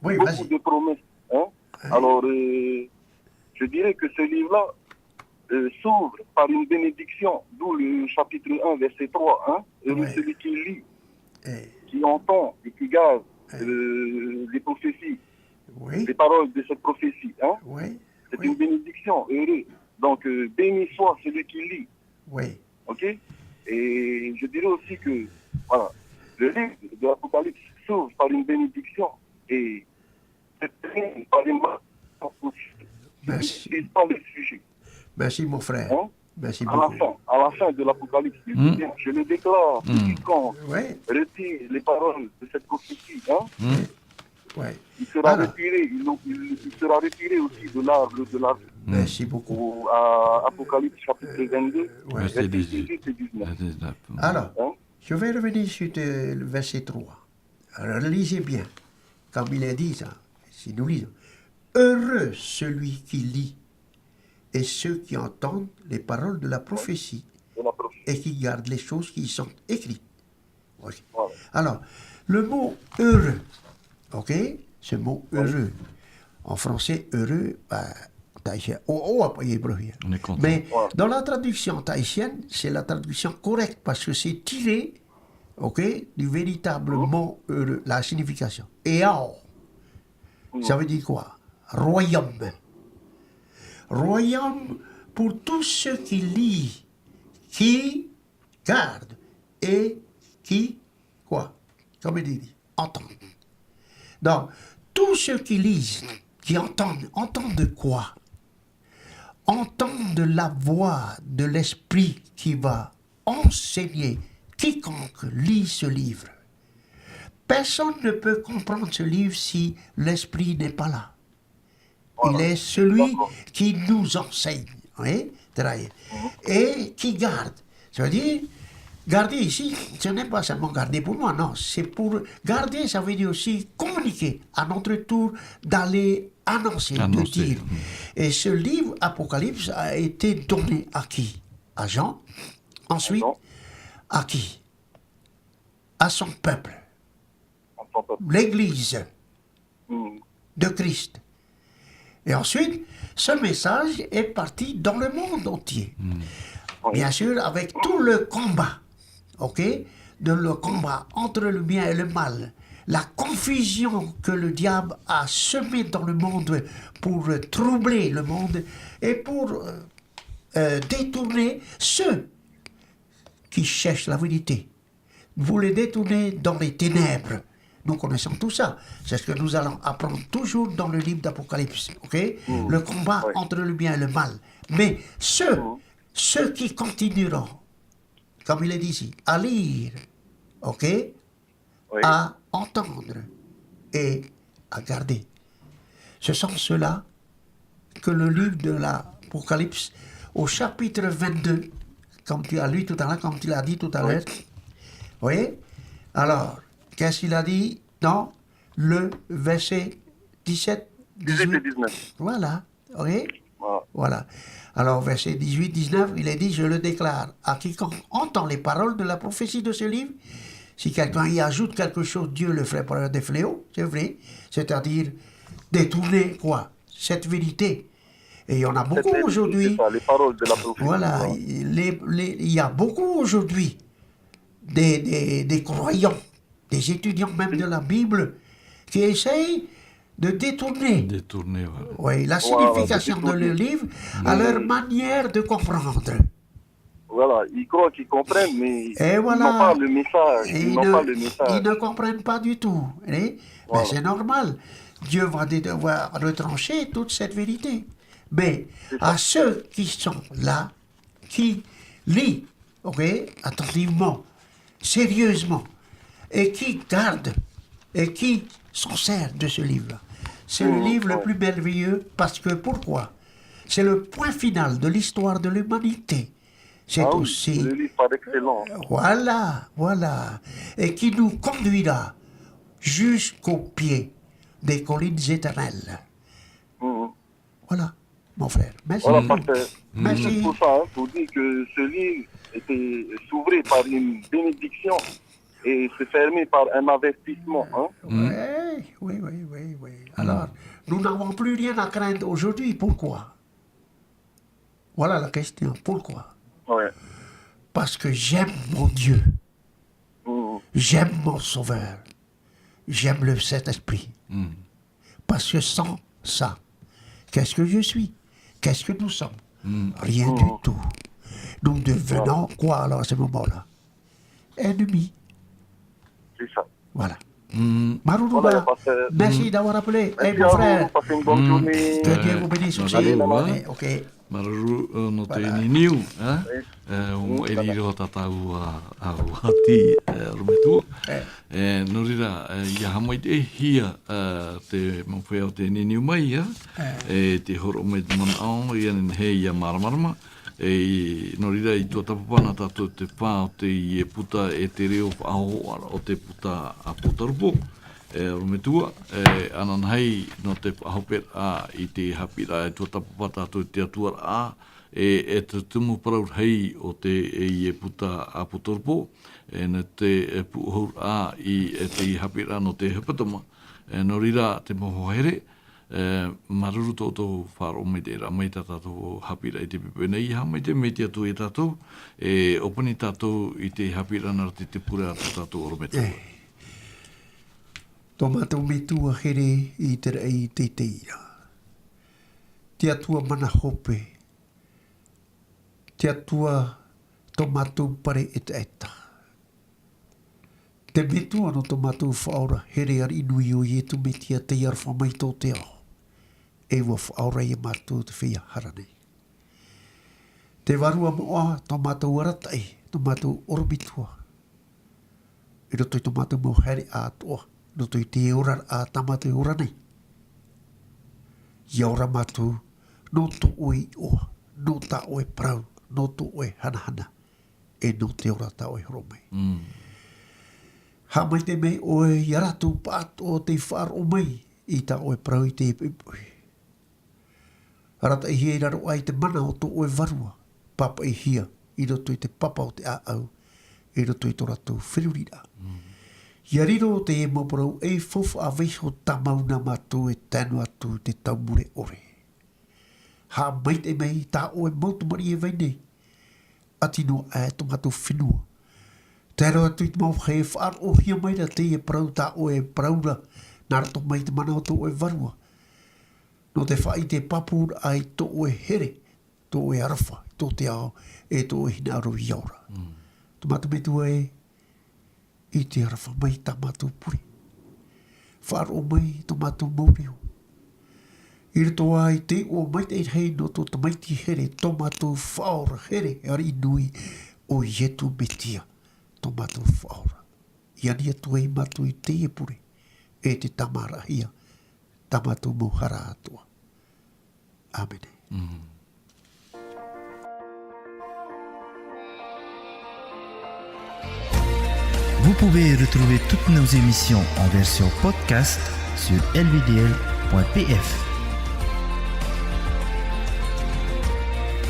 Oui, Beaucoup vas-y. De promesses. Hein? Alors, euh, je dirais que ce livre-là euh, s'ouvre par une bénédiction, d'où le chapitre un, verset trois. Hein? Heureux Ouais. Celui qui lit, Eh, qui entend et qui garde Ouais. euh, les prophéties, Oui. Les paroles de cette prophétie. Hein? Oui. C'est Oui. Une bénédiction, heureux. Donc, euh, béni soit celui qui lit. Oui. Ok? Et je dirais aussi que, voilà, le livre de l'Apocalypse s'ouvre par une bénédiction et se termine par une malédiction. Merci. C'est pas le sujet. Merci, mon frère. Hein? Merci À la beaucoup. Fin, à la fin de l'Apocalypse, il Mm. dit bien, je le déclare, Mm. quiconque Oui. retire les paroles de cette prophétie, hein, Mm. Oui. il sera Alors. Retiré, il, il- il sera retiré aussi de l'arbre, de l'arbre. Merci beaucoup. Au- à Apocalypse chapitre vingt-deux, Ouais. Verset versets dix-huit. dix-huit et dix-neuf. Verset dix-neuf. Alors, Hein? Je vais revenir sur euh, le verset trois. Alors, lisez bien, comme il est dit ça, si nous lisons. Heureux celui qui lit et ceux qui entendent les paroles de la prophétie De la prophétie. Et qui gardent les choses qui y sont écrites. Ok. Voilà. Alors, le mot heureux, ok, ce mot Oui. Heureux, En français, heureux, bah, tahitien, ʻoaʻoa paʻi e parauhia. On est content. Mais dans la traduction tahitienne, c'est la traduction correcte parce que c'est tiré, ok, du véritable mot heureux, la signification. E ao, ça veut dire quoi ? Royaume. Royaume pour tous ceux qui lient, qui gardent et qui, quoi ? Comme il dit, entendent. Donc, tous ceux qui lisent, qui entendent, entendent quoi ? Entendent la voix de l'Esprit qui va enseigner quiconque lit ce livre. Personne ne peut comprendre ce livre si l'Esprit n'est pas là. Il est celui qui nous enseigne, hein, et qui garde. Ça veut dire, garder ici, ce n'est pas seulement garder pour moi, non. C'est pour garder, ça veut dire aussi communiquer à notre tour, d'aller annoncer, de dire. Et ce livre, Apocalypse, a été donné à qui ? À Jean. Ensuite, à qui ? À son peuple. L'Église de Christ. Et ensuite, ce message est parti dans le monde entier. Bien sûr, avec tout le combat, ok, de le combat entre le bien et le mal, la confusion que le diable a semée dans le monde pour troubler le monde et pour euh, euh, détourner ceux qui cherchent la vérité. Vous les détournez dans les ténèbres. Nous connaissons tout ça. C'est ce que nous allons apprendre toujours dans le livre d'Apocalypse. Ok ? Le combat entre le bien et le mal. Mais ceux, ceux qui continueront, comme il est dit ici, à lire, ok, à entendre et à garder. Ce sont ceux-là que le livre de l'Apocalypse, au chapitre vingt-deux, comme tu as lu tout à l'heure, comme tu l'as dit tout à l'heure. Oui. Alors, qu'est-ce qu'il a dit ? Non, le verset dix-sept, dix-huit. Dix-huit et dix-neuf. Voilà. Ok ? Voilà. Alors, verset dix-huit, dix-neuf, il est dit, je le déclare, à quiconque entend les paroles de la prophétie de ce livre, si quelqu'un y ajoute quelque chose, Dieu le fera paraître des fléaux, c'est vrai, c'est-à-dire détourner quoi ? Cette vérité. Et il y en a beaucoup aujourd'hui. C'est ça, les paroles de la prophétie. Voilà, il y a beaucoup aujourd'hui des, des, des croyants, des étudiants même de la Bible, qui essayent de détourner, détourner, voilà, oui, la signification de le livre à leur manière de comprendre. Voilà, ils croient qu'ils comprennent, mais ils n'ont pas le message. Ils ne comprennent pas du tout. Hein ? Mais c'est normal. Dieu va, dé- va retrancher toute cette vérité. Mais à ceux qui sont là, qui lient, ok, attentivement, sérieusement, et qui gardent, et qui s'en servent de ce livre-là. C'est le livre le plus merveilleux parce que, pourquoi ? C'est le point final de l'histoire de l'humanité. C'est aussi le livre par excellence. Voilà, voilà. Et qui nous conduira jusqu'au pied des collines éternelles. Voilà, mon frère. Merci. Voilà, parce que c'est pour ça, hein, pour dire que ce livre était s'ouvrait par une bénédiction et se fermait par un avertissement. Hein. Oui, oui, oui, oui, oui. Alors, nous n'avons plus rien à craindre aujourd'hui. Pourquoi ? Voilà la question. Pourquoi ? Parce que j'aime mon Dieu. J'aime mon Sauveur. J'aime le Saint-Esprit. Parce que sans ça, qu'est-ce que je suis ? Qu'est-ce que nous sommes ? Rien du tout. Nous devenons quoi alors à ce moment-là ? Ennemis. C'est ça. Voilà. Maruru, merci d'avoir appelé. Merci à vous, passez une bonne journée. Que Dieu vous bénisse aussi. Allez, ok. Maruru, nō te niniu, e? E, o mai roa tā tāua, a, a, ʻorometua. E, nō reira, e, ʻia haʻamaitaʻihia, e, te mau feiā o te niniu mai, e? E, te hōroʻa mai te manaʻo, ʻia nehenehe ʻia māramarama. E, nō reira, i tuatāpapa na tātou te fā o teie puta e te reo faʻahōhoʻa o te puta ʻĀpōtarupo. E, ʻorometua, e, ananahi nō te faʻahoperaʻa i te haʻapiʻiraʻa e tuatāpapa tātou i te Atua ra, e, e te tumu parau rahi o teie puta ʻĀpōtarupo, e, nō te, e, pūʻohuraʻa i, e, te haʻapiʻiraʻa nō te hepetoma. E, nō reira te mau hoa here, E, māuruuru tō, tō faʻaroʻo mai te reira, mai tā tātou haʻapiʻiraʻa i te poʻipoʻi nei, haʻamaitaʻi mai te Atua ia tātou, e ʻōpani tātou i te haʻapiʻiraʻa nā roto i te pure a tō tātou ʻorometua. E. Tō mātou Metua here i te raʻi teitei ra. Te Atua mana hope. Te Atua tō mātou pare ʻetaʻeta. Te Metua nō tō mātou Faʻaora here ariʻi nui ʻo Ietu Metia tei aroha mai tō te ao. E ʻua faʻaora ia mātou te feiā hara nei. Te Vārua moʻa tō mātou arataʻi, tō mātou ʻorometua. I roto i tō mātou mau haereʻa atoʻa, i roto i te oraraʻa tā mātou e ora nei. ʻIa ora mātou, nō tō ʻoe iʻoa, nō tā ʻoe parau, nō tō ʻoe hanahana, e nō te ora tā ʻoe horo mai. Mm. Haʻamaitaʻi mai ʻoe ia rātou pāʻatoʻa tei faʻaroʻo mai i tā ʻoe parau i teie poʻipoʻi. Arataʻihia i raro aʻe i te mana o tō ʻoe Vārua, pāpaʻihia i roto i te papa o te ʻāʻau, i roto i tō rātou feruriraʻa. Mm. ʻIa riro teie mau parau ei faufaʻa vaiiho tāmau nā mātou e tae noa atu i te tau mure ʻore. Haʻamaitaʻi mai tā ʻoe mau tamariʻi e vai nei, ʻati noa aʻe tō mātou fenua. Tae roa atu i te mau vāhi e faʻaroʻohia mai ra teie parau tā ʻoe e parau ra, nā roto mai i te mana o tō ʻoe Vārua. Nō te faʻaʻite pāpūraʻa i tō ʻoe here, tō ʻoe aroha, tō te ao, e tō ʻoe hinaʻaro ʻia ora. Mm. Tō mātou Metua ē, ʻite aroha mai tā mātou pure. Faʻaroʻo mai tō mātou mau reo. I roto ā i te iʻoa maitaʻi rahi nō tō tamaiti here, tō mātou Faʻaora here, ariʻi nui, ʻo Ietu Metia, tō mātou Faʻaora. ʻIa ani atu ai mātou i teie pure, e te tāmāraʻahia, tā mātou mau hara atoʻa. ʻĀmene. Mm. Vous pouvez retrouver toutes nos émissions en version podcast sur L V D L point P F.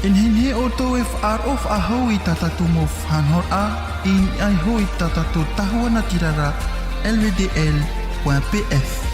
E nehenehe ʻoutou e faʻaroʻo faʻahou i tā tātou mau faʻanahoraʻa, i niʻa iho i tā tātou tahua natirara, L V D L point P F.